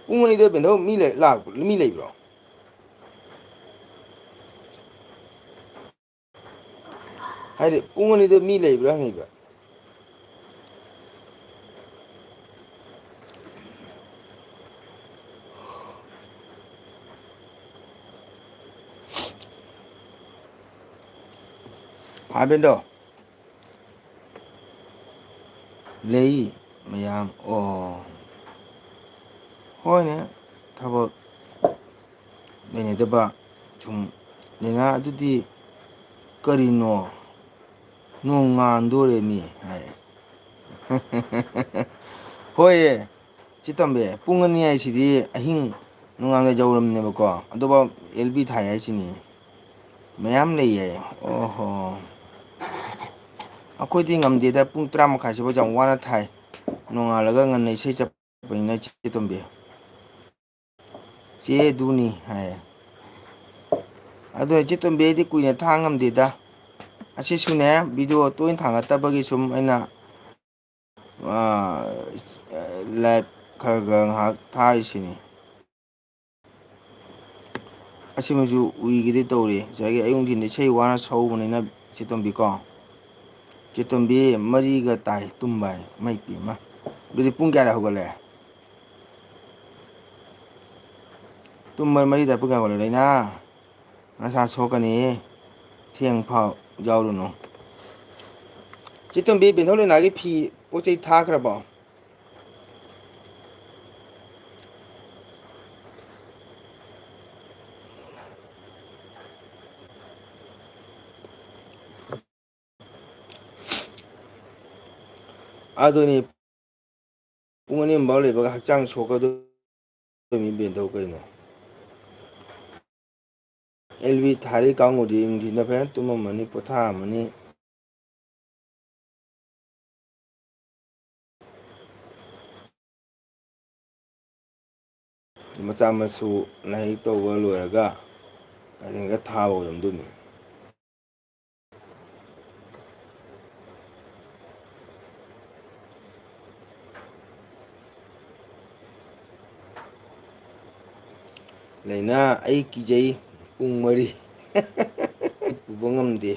ꯄꯨꯡ ꯑꯅꯤꯗ ꯕꯦꯟꯊꯧ ꯃꯤ ꯂꯩ-, ꯂꯥꯛꯄ-, ꯃꯤ ꯂꯩꯕ꯭ꯔꯣ? ꯍꯥꯏꯗꯤ ꯄꯨꯡ ꯑꯅꯤꯗ ꯃꯤ ꯂꯩꯕ꯭ꯔꯥ ꯍꯪꯉꯤꯕ꯫ ꯍꯥꯕꯦꯟꯗꯣ꯫ ꯂꯩ ꯃꯌꯥꯝ꯫ ꯑꯣ꯫ ꯍꯣꯏꯅꯦ꯫ ꯊꯕꯛ ꯂꯩꯅꯗꯕ ꯁꯨꯝ ꯂꯩꯅ꯫ ꯑꯗꯨꯗꯤ ꯀꯔꯤꯅꯣ? ꯅꯣꯡ ꯉꯥꯟꯗꯣꯔꯦꯃꯤ ꯍꯥꯏ꯫ ꯍꯣꯏꯌꯦ꯫ ꯆꯦ ꯇꯣꯝꯕꯤ, ꯄꯨꯡ ꯑꯅꯤ ꯍꯥꯏꯁꯤꯗꯤ ꯑꯍꯤꯡ ꯅꯣꯡꯉꯥꯜꯂ ꯌꯧꯔꯝꯅꯦꯕꯀꯣ꯫ ꯑꯗꯨꯐꯥꯎ ꯑꯦꯜ ꯕꯤ ꯊꯥꯏ ꯍꯥꯏꯁꯤꯅꯤ꯫ ꯃꯌꯥꯝ ꯂꯩꯌꯦ꯫ ꯑꯣꯍꯣ꯫ ꯑꯩꯈꯣꯏꯗꯤ ꯉꯝꯗꯦꯗ, ꯄꯨꯡ ꯇꯔꯥ ꯃꯈꯥꯏꯁꯤꯐꯥꯎ ꯌꯥꯝ ꯋꯥꯅ ꯊꯥꯏ꯫ ꯅꯣꯡꯉꯥꯜꯂꯒ ꯉꯟꯅ ꯏꯁꯩ ꯆꯠꯄꯅꯤꯅ ꯆꯦ ꯇꯣꯝꯕꯤ꯫ ꯆꯦ ꯑꯗꯨꯅꯤ ꯍꯥꯏ꯫ ꯑꯗꯨꯅ ꯆꯦ ꯇꯣꯝꯕꯤ, ꯑꯩꯗꯤ ꯀꯨꯏꯅ ꯊꯥ ꯉꯝꯗꯦꯗ꯫ ꯑꯁꯤꯁꯨꯅꯦ, ꯚꯤꯗꯤꯑꯣ ꯇꯣꯏꯅ ꯊꯥꯡꯒꯠꯇꯕꯒꯤ ꯁꯨꯝ ꯑꯩꯅ, ꯑꯥ, ꯂꯥꯏꯚ ꯈꯔ ꯈꯔ ꯉꯥꯏꯍꯥꯛ ꯊꯥꯔꯤꯁꯤꯅꯤ꯫ ꯑꯁꯤꯃꯁꯨ ꯎꯏꯒꯦꯗꯤ ꯇꯧꯔꯤ꯫ ꯉꯁꯥꯏꯒꯤ ꯑꯌꯨꯛ ꯅꯨꯡꯊꯤꯟꯗ ꯏꯁꯩ ꯋꯥꯅ ꯁꯧꯕꯅꯤꯅ, ꯆꯦ ꯇꯣꯝꯕꯤꯀꯣ꯫ ꯆꯦ ꯇꯣꯝꯕꯤ, ꯃꯔꯤꯒ ꯇꯥꯏ ꯇꯨꯝꯕ ꯍꯥꯏ꯫ ꯃꯩ ꯄꯤ ꯑꯃ꯫ ꯑꯗꯨꯗꯤ ꯄꯨꯡ ꯀꯌꯥꯗ ꯍꯧꯒꯠꯂꯦ? ꯇꯨꯝꯕ ꯃꯔꯤꯗ ꯄꯨꯡ ꯀꯌꯥ ꯍꯧꯒꯠꯂꯦ, ꯂꯩꯅꯥ? ꯅꯁꯥ ꯁꯣꯛꯀꯅꯤ꯫ ꯊꯦꯡ ꯐꯥꯎ ꯌꯥꯎꯔꯨꯅꯨ꯫ ꯆꯦ ꯇꯣꯝꯕꯤ, ꯕꯦꯟꯊꯧ ꯂꯩꯅꯥꯒꯤ ꯐꯤ ꯄꯣꯠ ꯆꯩ ꯊꯥꯈ꯭ꯔꯕꯣ? ꯑꯗꯨꯅꯤ꯫ ꯄꯨꯡ ꯑꯅꯤ ꯑꯃꯐꯥꯎ ꯂꯩꯕꯒ ꯍꯛꯆꯥꯡ ꯁꯣꯛꯀꯗꯣꯏ ꯃꯤ ꯕꯦꯟꯗꯧ ꯀꯩꯅꯣ? ꯑꯦꯜ ꯕꯤ ꯊꯥꯔꯤ ꯀꯥꯡꯕꯨꯗꯤ ꯅꯨꯡꯊꯤꯟꯗ ꯐꯖꯅ ꯇꯨꯝꯃꯝꯃꯅꯤ, ꯄꯣꯊꯥꯔꯝꯃꯅꯤ꯫ ꯃꯆꯥ ꯃꯁꯨ ꯂꯥꯏꯔꯤꯛ ꯇꯧꯕ ꯂꯣꯏꯔꯒ ꯀꯥꯏꯗꯦꯟꯒ ꯊꯥꯕ ꯑꯣꯏꯔꯝꯗꯣꯏꯅꯤ꯫ ꯂꯩꯅꯥ, ꯑꯩ ꯀꯤꯖꯩ꯫ ꯄꯨꯡ ꯃꯔꯤ꯫ ꯄꯨꯕ ꯉꯝꯗꯦ꯫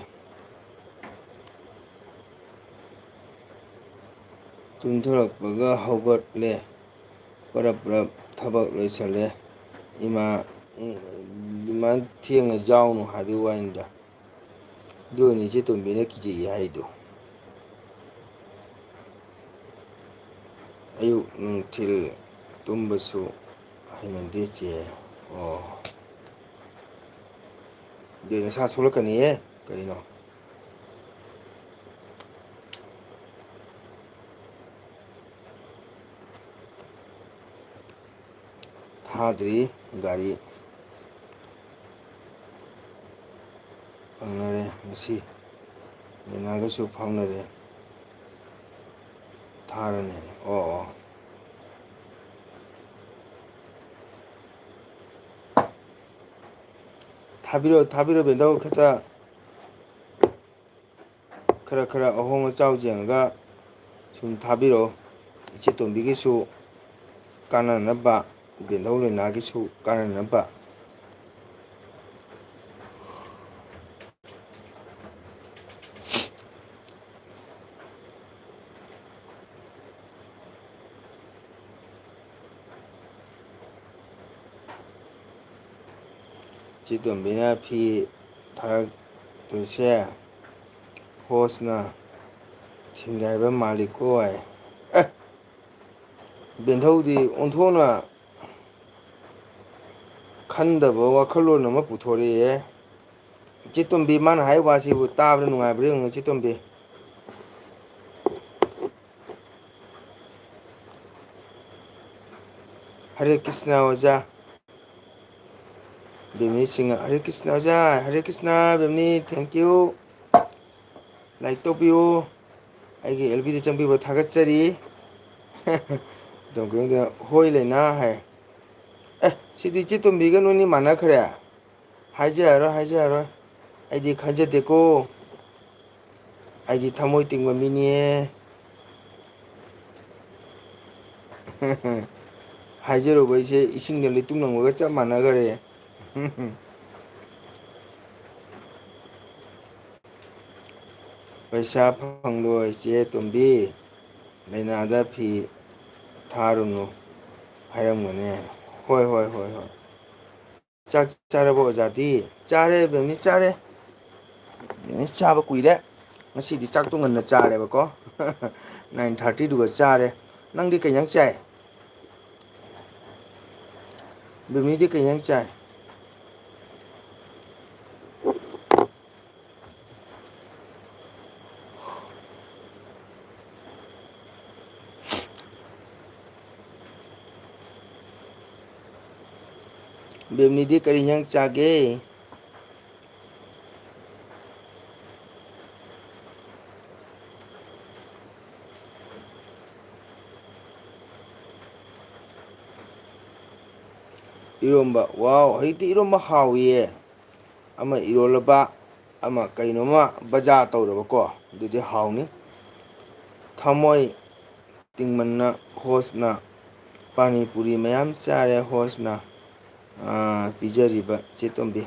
ꯇꯨꯝꯊꯔꯛꯄꯒ ꯍꯧꯒꯠꯂꯦ꯫ ꯄꯔꯞ ꯄꯔꯞ ꯊꯕꯛ ꯂꯣꯏꯁꯜꯂꯦ꯫ ꯏꯃꯥ, ꯏꯃꯥ ꯊꯦꯡꯅ ꯌꯥꯎꯅꯨ ꯍꯥꯏꯕꯒꯤ ꯋꯥꯅꯤꯗ꯫ ꯑꯗꯨ ꯑꯣꯏꯅ ꯏꯆꯦ ꯇꯣꯝꯕꯤꯅ ꯀꯤꯖꯩ ꯍꯥꯏꯗꯣ꯫ ꯑꯌꯨꯛ ꯅꯨꯡꯊꯤꯜ ꯇꯨꯝꯕꯁꯨ ꯍꯩꯅꯗꯦ ꯆꯦ꯫ ꯑꯣ꯫ ꯑꯗꯨ ꯅꯁꯥ ꯁꯣꯛꯂꯛꯀꯅꯤꯌꯦ꯫ ꯀꯔꯤꯅꯣ? ꯊꯥꯗ꯭ꯔꯤ ꯒꯥꯔꯤ꯫ ꯐꯪꯅꯔꯦ ꯉꯁꯤ꯫ ꯅꯦꯅꯥꯒꯁꯨ ꯐꯥꯎꯅꯔꯦ꯫ ꯊꯥꯔꯅꯤ꯫ ꯑꯣ, ꯑꯣ꯫ ꯊꯥꯕꯤꯔꯣ, ꯊꯥꯕꯤꯔꯣ, ꯕꯦꯟꯗꯧ ꯈꯛꯇ꯫ ꯈꯔ ꯈꯔ ꯑꯍꯣꯡ ꯑꯆꯥꯎ ꯌꯦꯡꯉꯒ ꯁꯨꯝ ꯊꯥꯕꯤꯔꯛꯑꯣ꯫ ꯏꯆꯦ ꯇꯣꯝꯕꯤꯒꯤꯁꯨ ꯀꯥꯟꯅꯅꯕ, ꯕꯦꯟꯗꯧ ꯂꯣꯏꯅꯥꯒꯤꯁꯨ ꯀꯥꯟꯅꯅꯕ꯫ ꯆꯦ ꯇꯣꯝꯕꯤꯅ ꯐꯤ ꯊꯥꯔꯛꯇꯣꯏꯁꯦ ꯍꯣꯁꯅ ꯊꯤꯡꯒꯥꯏꯕ ꯃꯥꯜꯂꯤꯀꯣ ꯍꯥꯏ꯫ ꯑꯦ! ꯕꯦꯟꯊꯧꯗꯤ ꯑꯣꯟꯊꯣꯛꯅ ꯈꯟꯗꯕ ꯋꯥꯈꯜꯂꯣꯟ ꯑꯃ ꯄꯨꯊꯣꯔꯛꯑꯦ꯫ ꯏꯆꯦ ꯇꯣꯝꯕꯤ, ꯃꯥꯅ ꯍꯥꯏ ꯋꯥꯁꯤꯕꯨ ꯇꯥꯕꯗ ꯅꯨꯡꯉꯥꯏꯕ꯭ꯔꯥ ꯌꯦꯡꯉꯨ, ꯏꯆꯦ ꯇꯣꯝꯕꯤ꯫ ꯍꯔꯦ ꯀ꯭ꯔꯤꯁꯅ ꯑꯣꯖꯥ꯫ ꯕꯦꯝꯅꯤ ꯁꯤꯡꯍ, ꯍꯔꯦ ꯀ꯭ꯔꯤꯁꯅ ꯑꯣꯖꯥ, ꯍꯔꯦ ꯀ꯭ꯔꯤꯁꯅ ꯕꯦꯝꯅꯤ, thank you꯫ Like ꯇꯧꯕꯤꯌꯨ꯫ ꯑꯩꯒꯤ ꯑꯦꯜ ꯕꯤꯗ ꯆꯪꯕꯤꯕ ꯊꯥꯒꯠꯆꯔꯤ꯫ ꯇꯣꯝꯕꯤꯗ ꯍꯣꯏ ꯂꯩꯅꯥ ꯍꯥꯏ꯫ ꯑꯦ, ꯁꯤꯗꯤ ꯏꯆꯦ ꯇꯣꯝꯕꯤꯒ ꯅꯣꯏꯅꯤ ꯃꯥꯟꯅꯈ꯭ꯔꯦ꯫ ꯍꯥꯏꯖꯔꯔꯣꯏ, ꯍꯥꯏꯖꯔꯔꯣꯏ꯫ ꯑꯩꯗꯤ ꯈꯟꯖꯗꯦꯀꯣ꯫ ꯑꯩꯗꯤ ꯊꯃꯣꯏ ꯇꯤꯡꯕ ꯃꯤꯅꯦ꯫ ꯍꯥꯏꯖꯔꯨꯕꯩꯁꯦ ꯏꯁꯤꯡꯗ ꯂꯩꯇꯨꯝ ꯂꯪꯕꯒ ꯆꯞ ꯃꯥꯟꯅꯈꯔꯦ꯫ ꯄꯩꯁꯥ ꯐꯪꯂꯣꯏ, ꯆꯦ ꯇꯣꯝꯕꯤ꯫ ꯂꯥꯏꯅꯥꯗ ꯐꯤ ꯊꯥꯔꯨꯅꯨ ꯍꯥꯏꯔꯝꯒꯅꯤ꯫ ꯍꯣꯏ, ꯍꯣꯏ, ꯍꯣꯏ, ꯍꯣꯏ꯫ ꯆꯥꯛ ꯆꯥꯔꯕꯣ ꯑꯣꯖꯥꯗꯤ? ꯆꯥꯔꯦ ꯕꯦꯝꯅꯤ, ꯆꯥꯔꯦ꯫ ꯕꯦꯝꯅꯤ ꯆꯥꯕ ꯀꯨꯏꯔꯦ꯫ ꯉꯁꯤꯗꯤ ꯆꯥꯛꯇꯣ ꯉꯟꯅ ꯆꯥꯔꯦꯕꯀꯣ꯫ Nine thirty-ꯗꯨꯒ ꯆꯥꯔꯦ꯫ ꯅꯪꯗꯤ ꯀꯩ ꯏꯟꯖꯥꯡ ꯆꯥꯏ? ꯕꯦꯝꯅꯤꯗꯤ ꯀꯩ ꯏꯟꯖꯥꯡ ꯆꯥꯏ? ꯕꯦꯝꯅꯤꯗꯤ ꯀꯔꯤ ꯏꯟꯖꯥꯡ ꯆꯥꯒꯦ? ꯏꯔꯣꯝꯕ꯫ ꯋꯥꯎ, ꯍꯧꯖꯤꯛꯇꯤ ꯏꯔꯣꯝꯕ ꯍꯥꯎꯏꯌꯦ꯫ ꯑꯃ ꯏꯔꯣꯜꯂꯕ, ꯑꯃ ꯀꯩꯅꯣꯝꯃ ꯕꯖꯥ ꯇꯧꯔꯕꯀꯣ, ꯑꯗꯨꯗꯤ ꯍꯥꯎꯅꯤ꯫ ꯊꯃꯣꯏ ꯇꯤꯡꯃꯟꯅ ꯍꯣꯁꯅ ꯄꯥꯅꯤ ꯄꯨꯔꯤ ꯃꯌꯥꯝ ꯆꯥꯔꯦ ꯍꯣꯁꯅ, ꯑꯥ, ꯄꯤꯖꯔꯤꯕ ꯏꯆꯦ ꯇꯣꯝꯕꯤ꯫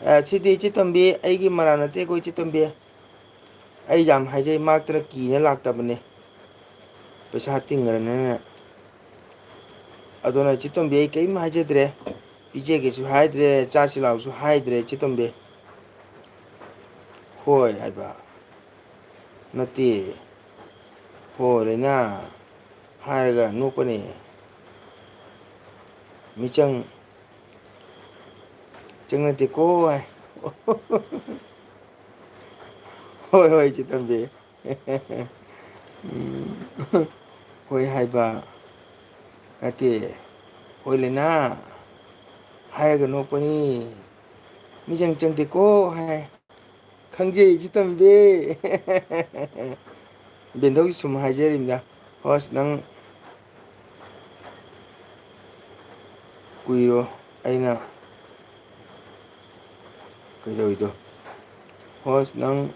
ꯑꯥ, ꯁꯤꯗꯤ ꯏꯆꯦ ꯇꯣꯝꯕꯤ, ꯑꯩꯒꯤ ꯃꯔꯥꯜ ꯅꯠꯇꯦꯀꯣ ꯏꯆꯦ ꯇꯣꯝꯕꯤ꯫ ꯑꯩ ꯌꯥꯝ ꯍꯥꯏꯖꯩ, ꯃꯥꯛꯇꯅ ꯀꯤꯅ ꯂꯥꯛꯇꯕꯅꯦ꯫ ꯄꯩꯁꯥ ꯇꯤꯡꯈ꯭ꯔꯅꯤꯅ꯫ ꯑꯗꯨꯅ ꯏꯆꯦ ꯇꯣꯝꯕꯤ, ꯑꯩ ꯀꯔꯤꯝ ꯍꯥꯏꯖꯗ꯭ꯔꯦ꯫ ꯄꯤꯖꯒꯦꯁꯨ ꯍꯥꯏꯗ꯭ꯔꯦ, ꯆꯥꯁꯤ ꯂꯥꯎꯁꯨ ꯍꯥꯏꯗ꯭ꯔꯦ ꯏꯆꯦ ꯇꯣꯝꯕꯤ꯫ ꯍꯣꯏ ꯍꯥꯏꯕ꯫ ꯅꯠꯇꯦ꯫ ꯍꯣ, ꯂꯩꯅꯥ ꯍꯥꯏꯔꯒ ꯅꯣꯛꯄꯅꯦ꯫ ꯃꯤꯆꯪ ꯆꯪꯅꯗꯦꯀꯣ ꯍꯥꯏ꯫ ꯍꯣꯏ, ꯍꯣꯏ, ꯏꯆꯦ ꯇꯣꯝꯕꯤ꯫ ꯎꯝ, ꯍꯣꯏ ꯍꯥꯏꯕ ꯅꯠꯇꯦ꯫ ꯍꯣꯏ, ꯂꯩꯅꯥ ꯍꯥꯏꯔꯒ ꯅꯣꯛꯄꯅꯤ꯫ ꯃꯤꯆꯪ ꯆꯪꯗꯦꯀꯣ ꯍꯥꯏ꯫ ꯈꯪꯖꯩ, ꯏꯆꯦ ꯇꯣꯝꯕꯤ꯫ ꯕꯦꯟꯊꯧꯒꯤ ꯁꯨꯝ ꯍꯥꯏꯖꯔꯤꯕꯅꯤꯗ꯫ ꯍꯣꯁ, ꯅꯪ ꯀꯨꯏꯔꯣ, ꯑꯩꯅ ꯀꯩꯗꯧꯔꯤꯗꯣ? ꯍꯣꯁ, ꯅꯪ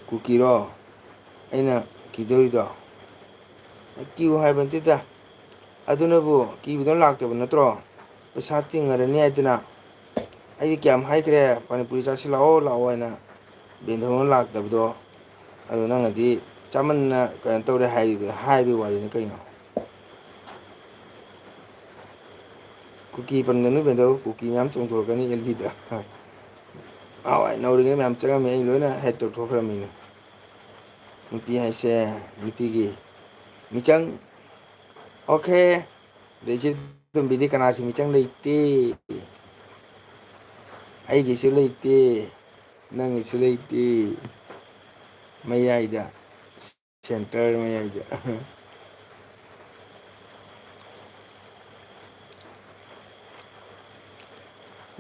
ꯀꯨꯀꯤꯔꯣ? ꯑꯩꯅ ꯀꯤꯗꯧꯔꯤꯗꯣ? ꯀꯤꯌꯨ ꯍꯥꯏꯕ ꯅꯠꯇꯦꯗ꯫ ꯑꯗꯨꯅꯕꯨ ꯀꯤꯕꯗꯨꯅ ꯂꯥꯛꯇꯕ ꯅꯠꯇ꯭ꯔꯣ? ꯄꯩꯁꯥ ꯇꯤꯡꯉꯔꯅꯤ ꯍꯥꯏꯗꯅ꯫ ꯑꯩꯗꯤ ꯀꯌꯥꯝ ꯍꯥꯏꯈ꯭ꯔꯦ, ꯄꯥꯅꯤꯄꯨꯔꯤ ꯆꯥꯁꯤ ꯂꯥꯛꯑꯣ, ꯂꯥꯛꯑꯣ ꯍꯥꯏꯅ꯫ ꯕꯦꯟꯊꯧꯅ ꯂꯥꯛꯇꯕꯗꯣ꯫ ꯑꯗꯣ ꯅꯪꯅꯗꯤ ꯆꯥꯃꯟꯅ ꯀꯩꯅꯣ ꯇꯧꯔꯦ ꯍꯥꯏꯗꯨꯅ ꯍꯥꯏꯕꯒꯤ ꯋꯥꯔꯤꯅꯤ ꯀꯩꯅꯣ? ꯀꯨꯀꯤ ꯄꯟꯒꯅꯨ ꯕꯦꯟꯗꯧ, ꯀꯨꯀꯤ ꯃꯌꯥꯝ ꯆꯣꯡꯊꯣꯔꯛꯀꯅꯤ ꯑꯦꯜ ꯕꯤꯗ꯫ ꯅꯍꯥꯟꯋꯥꯏ ꯅꯧꯔꯤꯉꯩ ꯃꯌꯥꯝ ꯆꯪꯉꯝꯃꯤ, ꯑꯩ ꯂꯣꯏꯅ ꯍꯦꯛ ꯇꯧꯊꯣꯛꯈ꯭ꯔꯃꯤꯅꯦ꯫ ꯅꯨꯄꯤ ꯍꯥꯏꯁꯦ, ꯅꯨꯄꯤꯒꯤ ꯃꯤꯆꯪ꯫ ꯑꯣꯀꯦ꯫ ꯑꯗꯩ ꯏꯆꯦ ꯇꯣꯝꯕꯤꯗꯤ ꯀꯅꯥꯁꯨ ꯃꯤꯆꯪ ꯂꯩꯇꯦ꯫ ꯑꯩꯒꯤꯁꯨ ꯂꯩꯇꯦ, ꯅꯪꯒꯤꯁꯨ ꯂꯩꯇꯦ꯫ ꯃꯌꯥꯏꯗ, ꯁꯦꯟꯇꯔ ꯃꯌꯥꯏꯗ꯫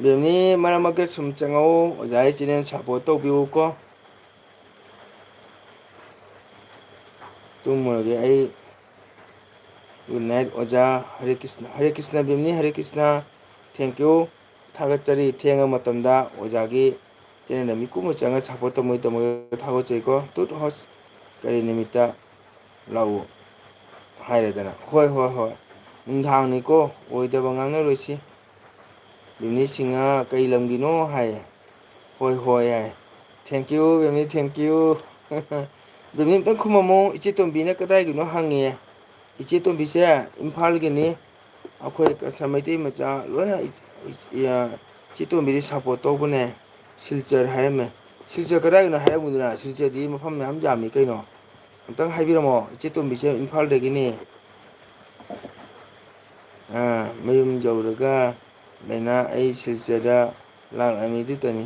ꯕꯦꯝꯅꯤ, ꯃꯔꯛ ꯃꯔꯛꯇ ꯁꯨꯝ ꯆꯪꯉꯛꯎ, ꯑꯣꯖꯥꯒꯤ ꯆꯦꯅꯦꯜ ꯁꯞꯄꯣꯔꯠ ꯇꯧꯕꯤꯌꯨꯀꯣ꯫ ꯇꯨꯝꯃꯨꯔꯒꯦ ꯑꯩ꯫ Good night ꯑꯣꯖꯥ꯫ ꯍꯔꯦ ꯀ꯭ꯔꯤꯁꯅ, ꯍꯔꯦ ꯀ꯭ꯔꯤꯁꯅ ꯕꯦꯝꯅꯤ, ꯍꯔꯦ ꯀ꯭ꯔꯤꯁꯅ꯫ Thank you꯫ ꯊꯥꯒꯠꯆꯔꯤ, ꯊꯦꯡꯉ ꯃꯇꯝꯗ ꯑꯣꯖꯥꯒꯤ ꯆꯦꯅꯦꯜꯗ ꯃꯤꯀꯨꯞ ꯑꯃ ꯆꯪꯉ ꯁꯞꯄꯣꯔꯠ ꯇꯧꯃꯩ ꯇꯧꯃꯩ ꯊꯥꯒꯠꯆꯔꯤꯀꯣ꯫ ꯇꯨꯠ ꯍꯣꯁ꯫ ꯀꯔꯤ ꯅꯨꯃꯤꯠꯇ ꯂꯥꯛꯎ ꯍꯥꯏꯔꯦꯗꯅ꯫ ꯍꯣꯏ, ꯍꯣꯏ, ꯍꯣꯏ꯫ ꯅꯨꯡꯗꯥꯡꯅꯤꯀꯣ, ꯑꯣꯏꯗꯕ ꯉꯥꯡꯅꯔꯣꯏꯁꯤ꯫ ꯕꯦꯝꯅꯤ ꯁꯤꯡꯍ ꯀꯩ ꯂꯝꯒꯤꯅꯣ ꯍꯥꯏ꯫ ꯍꯣꯏ, ꯍꯣꯏ ꯍꯥꯏ꯫ Thank you ꯕꯦꯝꯅꯤ, thank you꯫ ꯕꯦꯝꯅꯤ ꯑꯝꯇꯪ ꯈꯨꯝꯃꯝꯃꯣ, ꯏꯆꯦ ꯇꯣꯝꯕꯤꯅ ꯀꯗꯥꯏꯒꯤꯅꯣ ꯍꯪꯉꯦ꯫ ꯏꯆꯦ ꯇꯣꯝꯕꯤꯁꯦ ꯏꯝꯐꯥꯜꯒꯤꯅꯤ꯫ ꯑꯩꯈꯣꯏ ꯀꯁꯥ ꯃꯩꯇꯩ ꯃꯆꯥ ꯂꯣꯏꯅ ꯏ-, ꯏ-, ꯏꯆꯦ ꯇꯣꯝꯕꯤꯗꯤ ꯁꯞꯄꯣꯔꯠ ꯇꯧꯕꯅꯦ꯫ ꯁꯤꯜꯆꯔ ꯍꯥꯏꯔꯝꯃꯦ꯫ ꯁꯤꯜꯆꯔ ꯀꯗꯥꯏꯗꯅꯣ ꯍꯥꯏꯔꯝꯃꯨꯗꯅ? ꯁꯤꯜꯆꯔꯗꯤ ꯃꯐꯝ ꯃꯌꯥꯝ ꯌꯥꯝꯃꯤ ꯀꯩꯅꯣ꯫ ꯑꯝꯇꯪ ꯍꯥꯏꯕꯤꯔꯝꯃꯣ꯫ ꯏꯆꯦ ꯇꯣꯝꯕꯤꯁꯦ ꯏꯝꯐꯥꯜꯗꯒꯤꯅꯦ꯫ ꯑꯥ, ꯃꯌꯨꯝ ꯌꯧꯔꯒ ꯂꯩꯅꯥ ꯑꯩ ꯁꯤꯜꯆꯔꯗ ꯂꯥꯛꯂꯝꯃꯤꯗꯨꯇꯅꯤ꯫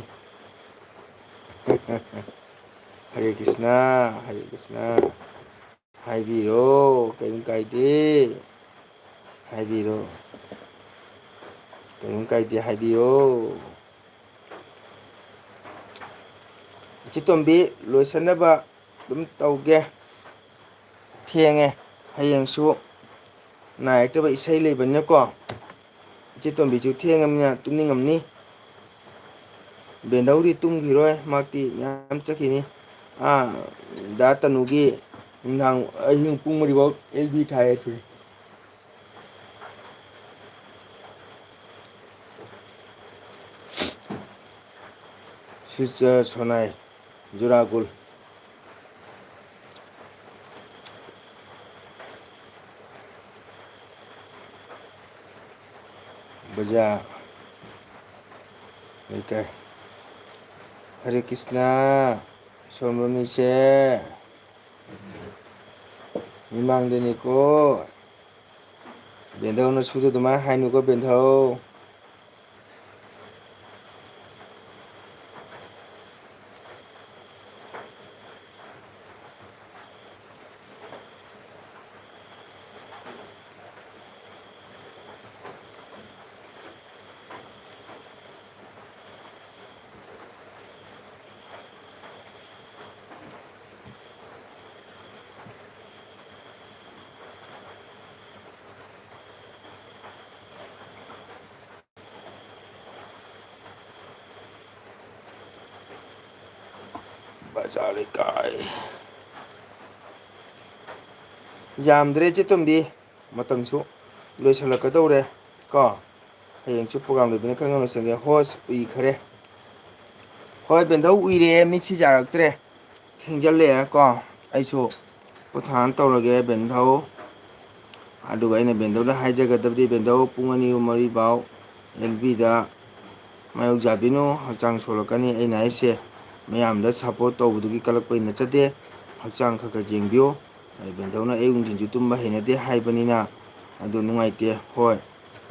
ꯍꯔꯦ ꯀ꯭ꯔꯤꯁꯅ, ꯍꯔꯦ ꯀ꯭ꯔꯤꯁꯅ꯫ ꯍꯥꯏꯕꯤꯔꯣ, ꯀꯔꯤꯝ ꯀꯥꯏꯗꯦ꯫ ꯍꯥꯏꯕꯤꯔꯣ꯫ ꯀꯔꯤꯝ ꯀꯥꯏꯗꯦ, ꯍꯥꯏꯕꯤꯌꯣ꯫ ꯏꯆꯦ ꯇꯣꯝꯕꯤ, ꯂꯣꯏꯁꯟꯅꯕ ꯑꯗꯨꯝ ꯇꯧꯒꯦ꯫ ꯊꯦꯡꯉꯦ꯫ ꯍꯌꯦꯡꯁꯨ ꯅꯥꯏꯔꯛꯇꯕ ꯏꯁꯩ ꯂꯩꯕꯅꯤꯅꯀꯣ꯫ ꯏꯆꯦ ꯇꯣꯝꯕꯤꯁꯨ ꯊꯦꯡꯉꯃꯤꯅ ꯇꯨꯝꯅꯤꯡꯉꯝꯅꯤ꯫ ꯕꯦꯟꯗꯧꯗꯤ ꯇꯨꯝꯈꯤꯔꯣꯏ, ꯃꯍꯥꯛꯇꯤ ꯃꯌꯥꯝ ꯆꯠꯈꯤꯅꯤ꯫ ꯑꯥ, ꯗꯥ ꯇꯅꯨꯒꯤ ꯅꯨꯡꯗꯥꯡ ꯑꯍꯤꯡ ꯄꯨꯡ ꯃꯔꯤꯐꯥꯎ ꯑꯦꯜ ꯕꯤ ꯊꯥꯏ ꯍꯥꯏ꯫ ꯁꯤꯜꯆꯔ, ꯁꯣꯅꯥꯏ, ꯖꯨꯔꯥꯒꯨꯜ꯫ ꯑꯣꯖꯥ꯫ ꯂꯩꯀꯥꯏ꯫ ꯍꯔꯦ ꯀ꯭ꯔꯤꯁꯅ꯫ ꯁꯣꯝꯕ ꯃꯤꯁꯦ꯫ ꯃꯤꯃꯥꯡꯗꯅꯤꯀꯣ꯫ ꯕꯦꯟꯙꯧꯅ ꯁꯨꯗ ꯑꯗꯨꯃꯥꯏꯅ ꯍꯥꯏꯅꯨꯀꯣ ꯕꯦꯟꯙꯧ꯫ ꯕꯖꯥꯔ ꯂꯩꯀꯥꯏ꯫ ꯌꯥꯝꯗ꯭ꯔꯦ ꯏꯆꯦ ꯇꯣꯝꯕꯤ, ꯃꯇꯝꯁꯨ ꯂꯣꯏꯁꯤꯜꯂꯛꯀꯗꯧꯔꯦ ꯀꯣ꯫ ꯍꯌꯦꯡꯁꯨ program ꯂꯩꯕꯅ ꯈꯪꯍꯧꯅ ꯆꯪꯒꯦ꯫ ꯍꯣꯁ ꯎꯏꯈꯔꯦ꯫ ꯍꯣꯏ ꯕꯦꯟꯙꯧ ꯎꯏꯔꯦ, ꯃꯤꯠꯁꯤ ꯌꯥꯔꯛꯇ꯭ꯔꯦ꯫ ꯊꯦꯡꯖꯜꯂꯛꯑꯦ ꯀꯣ꯫ ꯑꯩꯁꯨ ꯄꯣꯊꯥꯅ ꯇꯧꯔꯒꯦ ꯕꯦꯟꯙꯧ꯫ ꯑꯗꯨꯒ ꯑꯩꯅ ꯕꯦꯟꯙꯧꯗ ꯍꯥꯏꯖꯒꯗꯕꯗꯤ, ꯕꯦꯟꯙꯧ ꯄꯨꯡ ꯑꯅꯤ ꯑꯍꯨꯝ ꯃꯔꯤ ꯐꯥꯎ ꯑꯦꯜ ꯕꯤꯗ ꯃꯥꯌꯣꯛ ꯆꯥꯕꯤꯅꯨ, ꯍꯛꯆꯥꯡ ꯁꯣꯛꯂꯛꯀꯅꯤ꯫ ꯑꯩꯅ ꯍꯥꯏꯁꯦ ꯃꯌꯥꯝꯗ support ꯇꯧꯕꯗꯨꯒꯤ ꯀꯜꯂꯛꯄꯩ ꯅꯠꯆꯗꯦ, ꯍꯛꯆꯥꯡ ꯈꯔ ꯈꯔ ꯌꯦꯡꯕꯤꯌꯨ꯫ ꯑꯗꯨ ꯕꯦꯟꯙꯧꯅ ꯑꯌꯨꯛ ꯅꯨꯡꯊꯤꯟꯁꯨ ꯇꯨꯝꯕ ꯍꯩꯅꯗꯦ ꯍꯥꯏꯕꯅꯤꯅ ꯑꯗꯨ ꯅꯨꯡꯉꯥꯏꯇꯦ꯫ ꯍꯣꯏ,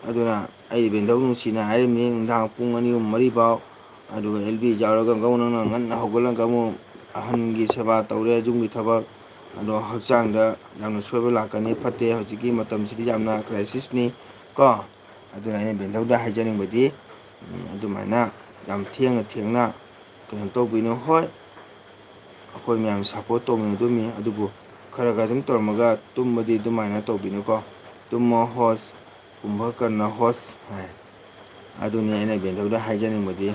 ꯑꯗꯨꯅ ꯑꯩ ꯕꯦꯟꯙꯧ ꯅꯨꯡꯁꯤꯅ ꯍꯥꯏꯔꯤꯕꯅꯤ, ꯅꯨꯡꯗꯥꯡ ꯄꯨꯡ ꯑꯅꯤ ꯑꯍꯨꯝ ꯃꯔꯤ ꯐꯥꯎ ꯑꯗꯨꯒ ꯑꯦꯜ ꯕꯤ ꯌꯥꯎꯔꯒ ꯑꯃꯨꯛ ꯅꯪꯅ ꯉꯟꯅ ꯍꯧꯒꯠꯂꯒ ꯑꯃꯨꯛ ꯑꯍꯟꯒꯤ ꯁꯦꯕꯥ ꯇꯧꯔꯦ, ꯌꯨꯝꯒꯤ ꯊꯕꯛ, ꯑꯗꯣ ꯍꯛꯆꯥꯡꯗ ꯌꯥꯝꯅ ꯁꯣꯏꯕ ꯂꯥꯛꯀꯅꯤ, ꯐꯠꯇꯦ꯫ ꯍꯧꯖꯤꯛꯀꯤ ꯃꯇꯝꯁꯤꯗꯤ ꯌꯥꯝꯅ crisis ꯅꯤ ꯀꯣ꯫ ꯑꯗꯨꯅ ꯑꯩꯅ ꯕꯦꯟꯙꯧꯗ ꯍꯥꯏꯖꯅꯤꯡꯕꯗꯤ, ꯎꯝ, ꯑꯗꯨꯃꯥꯏꯅ ꯌꯥꯝ ꯊꯦꯡꯅ ꯊꯦꯡꯅ ꯀꯩꯅꯣ ꯇꯧꯕꯤꯅꯨ꯫ ꯍꯣꯏ, ꯑꯩꯈꯣꯏ ꯃꯌꯥꯝ support ꯇꯧꯃꯤꯟꯅꯗꯣꯏꯅꯤ, ꯑꯗꯨꯕꯨ ꯈꯔ ꯈꯔ ꯑꯗꯨꯝ ꯇꯧꯔꯝꯃꯒ ꯇꯨꯝꯕꯗꯤ ꯑꯗꯨꯃꯥꯏꯅ ꯇꯧꯕꯤꯅꯨꯀꯣ꯫ ꯇꯨꯝꯃꯣ ꯍꯣꯁ, ꯀꯨꯝꯚꯀꯔꯅ ꯍꯣꯁ ꯍꯥꯏ꯫ ꯑꯗꯨꯅꯤ ꯑꯩꯅ ꯕꯦꯟꯙꯧꯗ ꯍꯥꯏꯖꯅꯤꯡꯕꯗꯤ,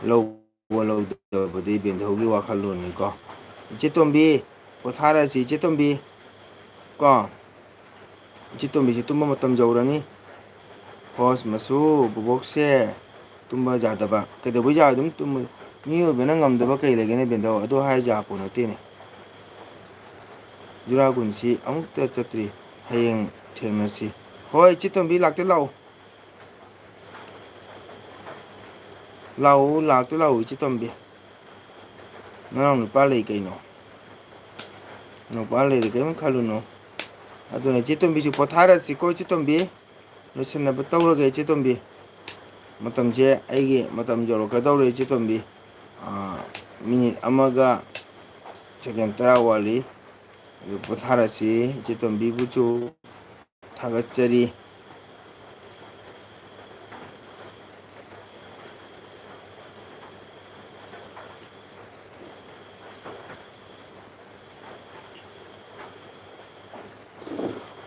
ꯂꯧꯕ ꯂꯧꯗꯕꯗꯤ ꯕꯦꯟꯙꯧꯒꯤ ꯋꯥꯈꯜꯂꯣꯟꯅꯤꯀꯣ꯫ ꯏꯆꯦ ꯇꯣꯝꯕꯤ, ꯄꯣꯊꯥꯔꯁꯤ ꯏꯆꯦ ꯇꯣꯝꯕꯤ꯫ ꯀꯣ꯫ ꯏꯆꯦ ꯇꯣꯝꯕꯤꯁꯦ ꯇꯨꯝꯕ ꯃꯇꯝ ꯌꯧꯔꯅꯤ꯫ ꯍꯣꯁ ꯃꯁꯨ, ꯕꯣꯕꯣꯛꯁꯦ ꯇꯨꯝꯕ ꯌꯥꯗꯕ꯫ ꯀꯩꯗꯧꯕꯩ ꯌꯥꯔꯣꯏꯗꯣꯏꯅꯣ ꯇꯨꯝꯕ? ꯃꯤꯑꯣꯏꯕꯅ ꯉꯝꯗꯕ ꯀꯩ ꯂꯩꯒꯦꯅꯦ ꯕꯦꯟꯙꯧ? ꯑꯗꯨ ꯍꯥꯏꯔ ꯌꯥꯄꯣ ꯅꯠꯇꯦꯅꯦ꯫ ꯖꯨꯔꯥꯒꯨꯟꯁꯤ ꯑꯃꯨꯛꯇ ꯆꯠꯇ꯭ꯔꯤ꯫ ꯍꯌꯦꯡ ꯊꯦꯡꯅꯁꯤ꯫ ꯍꯣꯏ, ꯏꯆꯦ ꯇꯣꯝꯕꯤ, ꯂꯥꯛꯇ ꯂꯥꯛꯑꯣ꯫ ꯂꯥꯛꯎ, ꯂꯥꯛꯇ ꯂꯥꯛꯎ, ꯏꯆꯦ ꯇꯣꯝꯕꯤ꯫ ꯅꯅꯥꯎ ꯅꯨꯄꯥ ꯂꯩ ꯀꯩꯅꯣ? ꯅꯨꯄꯥ ꯂꯩꯔꯦ, ꯀꯔꯤꯝ ꯈꯜꯂꯨꯅꯨ꯫ ꯑꯗꯨꯅ ꯏꯆꯦ ꯇꯣꯝꯕꯤꯁꯨ ꯄꯣꯊꯥꯔꯁꯤꯀꯣ, ꯏꯆꯦ ꯇꯣꯝꯕꯤ꯫ ꯂꯣꯏꯁꯤꯟꯅꯕ ꯇꯧꯔꯒꯦ, ꯏꯆꯦ ꯇꯣꯝꯕꯤ꯫ ꯃꯇꯝꯁꯦ, ꯑꯩꯒꯤ ꯃꯇꯝ ꯌꯧꯔꯛꯀꯗꯧꯔꯦ, ꯏꯆꯦ ꯇꯣꯝꯕꯤ꯫ ꯑꯥ, ꯃꯤꯅꯤꯠ ꯑꯃꯒ ꯁꯦꯀꯦꯟ ꯇꯔꯥ ꯋꯥꯠꯂꯤ꯫ ꯑꯗꯨ ꯄꯣꯊꯥꯔꯁꯤ꯫ ꯏꯆꯦ ꯇꯣꯝꯕꯤꯕꯨꯁꯨ ꯊꯥꯒꯠꯆꯔꯤ꯫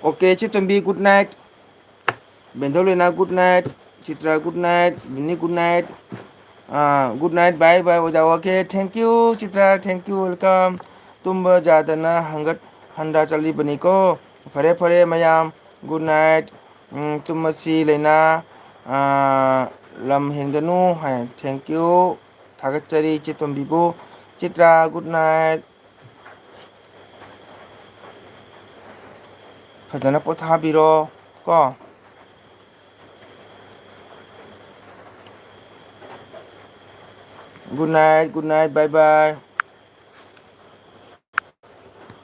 Okay, ꯏꯆꯦ ꯇꯣꯝꯕꯤ, good night꯫ ꯕꯦꯟꯊꯧ ꯂꯩꯅꯥ, good night꯫ ꯆꯤꯇ꯭ꯔ, good night꯫ ꯕꯤꯅꯤ, good night꯫ ꯑꯥ, good night, bye bye, ꯑꯣꯖꯥ꯫ Okay, thank you, ꯆꯤꯇ꯭ꯔ, thank you, welcome꯫ ꯇꯨꯝꯕ ꯌꯥꯗꯅ ꯍꯪꯒꯠ ꯍꯟꯗ ꯆꯠꯂꯤꯕꯅꯤꯀꯣ꯫ ꯐꯔꯦ, ꯐꯔꯦ, ꯃꯌꯥꯝ, good night꯫ ꯎꯝ, ꯇꯨꯝꯃꯁꯤ, ꯂꯩꯅꯥ, ꯑꯥ, ꯂꯝ ꯍꯦꯟꯒꯅꯨ ꯍꯥꯏ꯫ Thank you꯫ ꯊꯥꯒꯠꯆꯔꯤ, ꯏꯆꯦ ꯇꯣꯝꯕꯤꯕꯨ꯫ ꯆꯤꯇ꯭ꯔ, good night꯫ ꯐꯖꯅ ꯄꯣꯊꯥꯕꯤꯔꯣ ꯀꯣ꯫ Good night, good night, bye bye꯫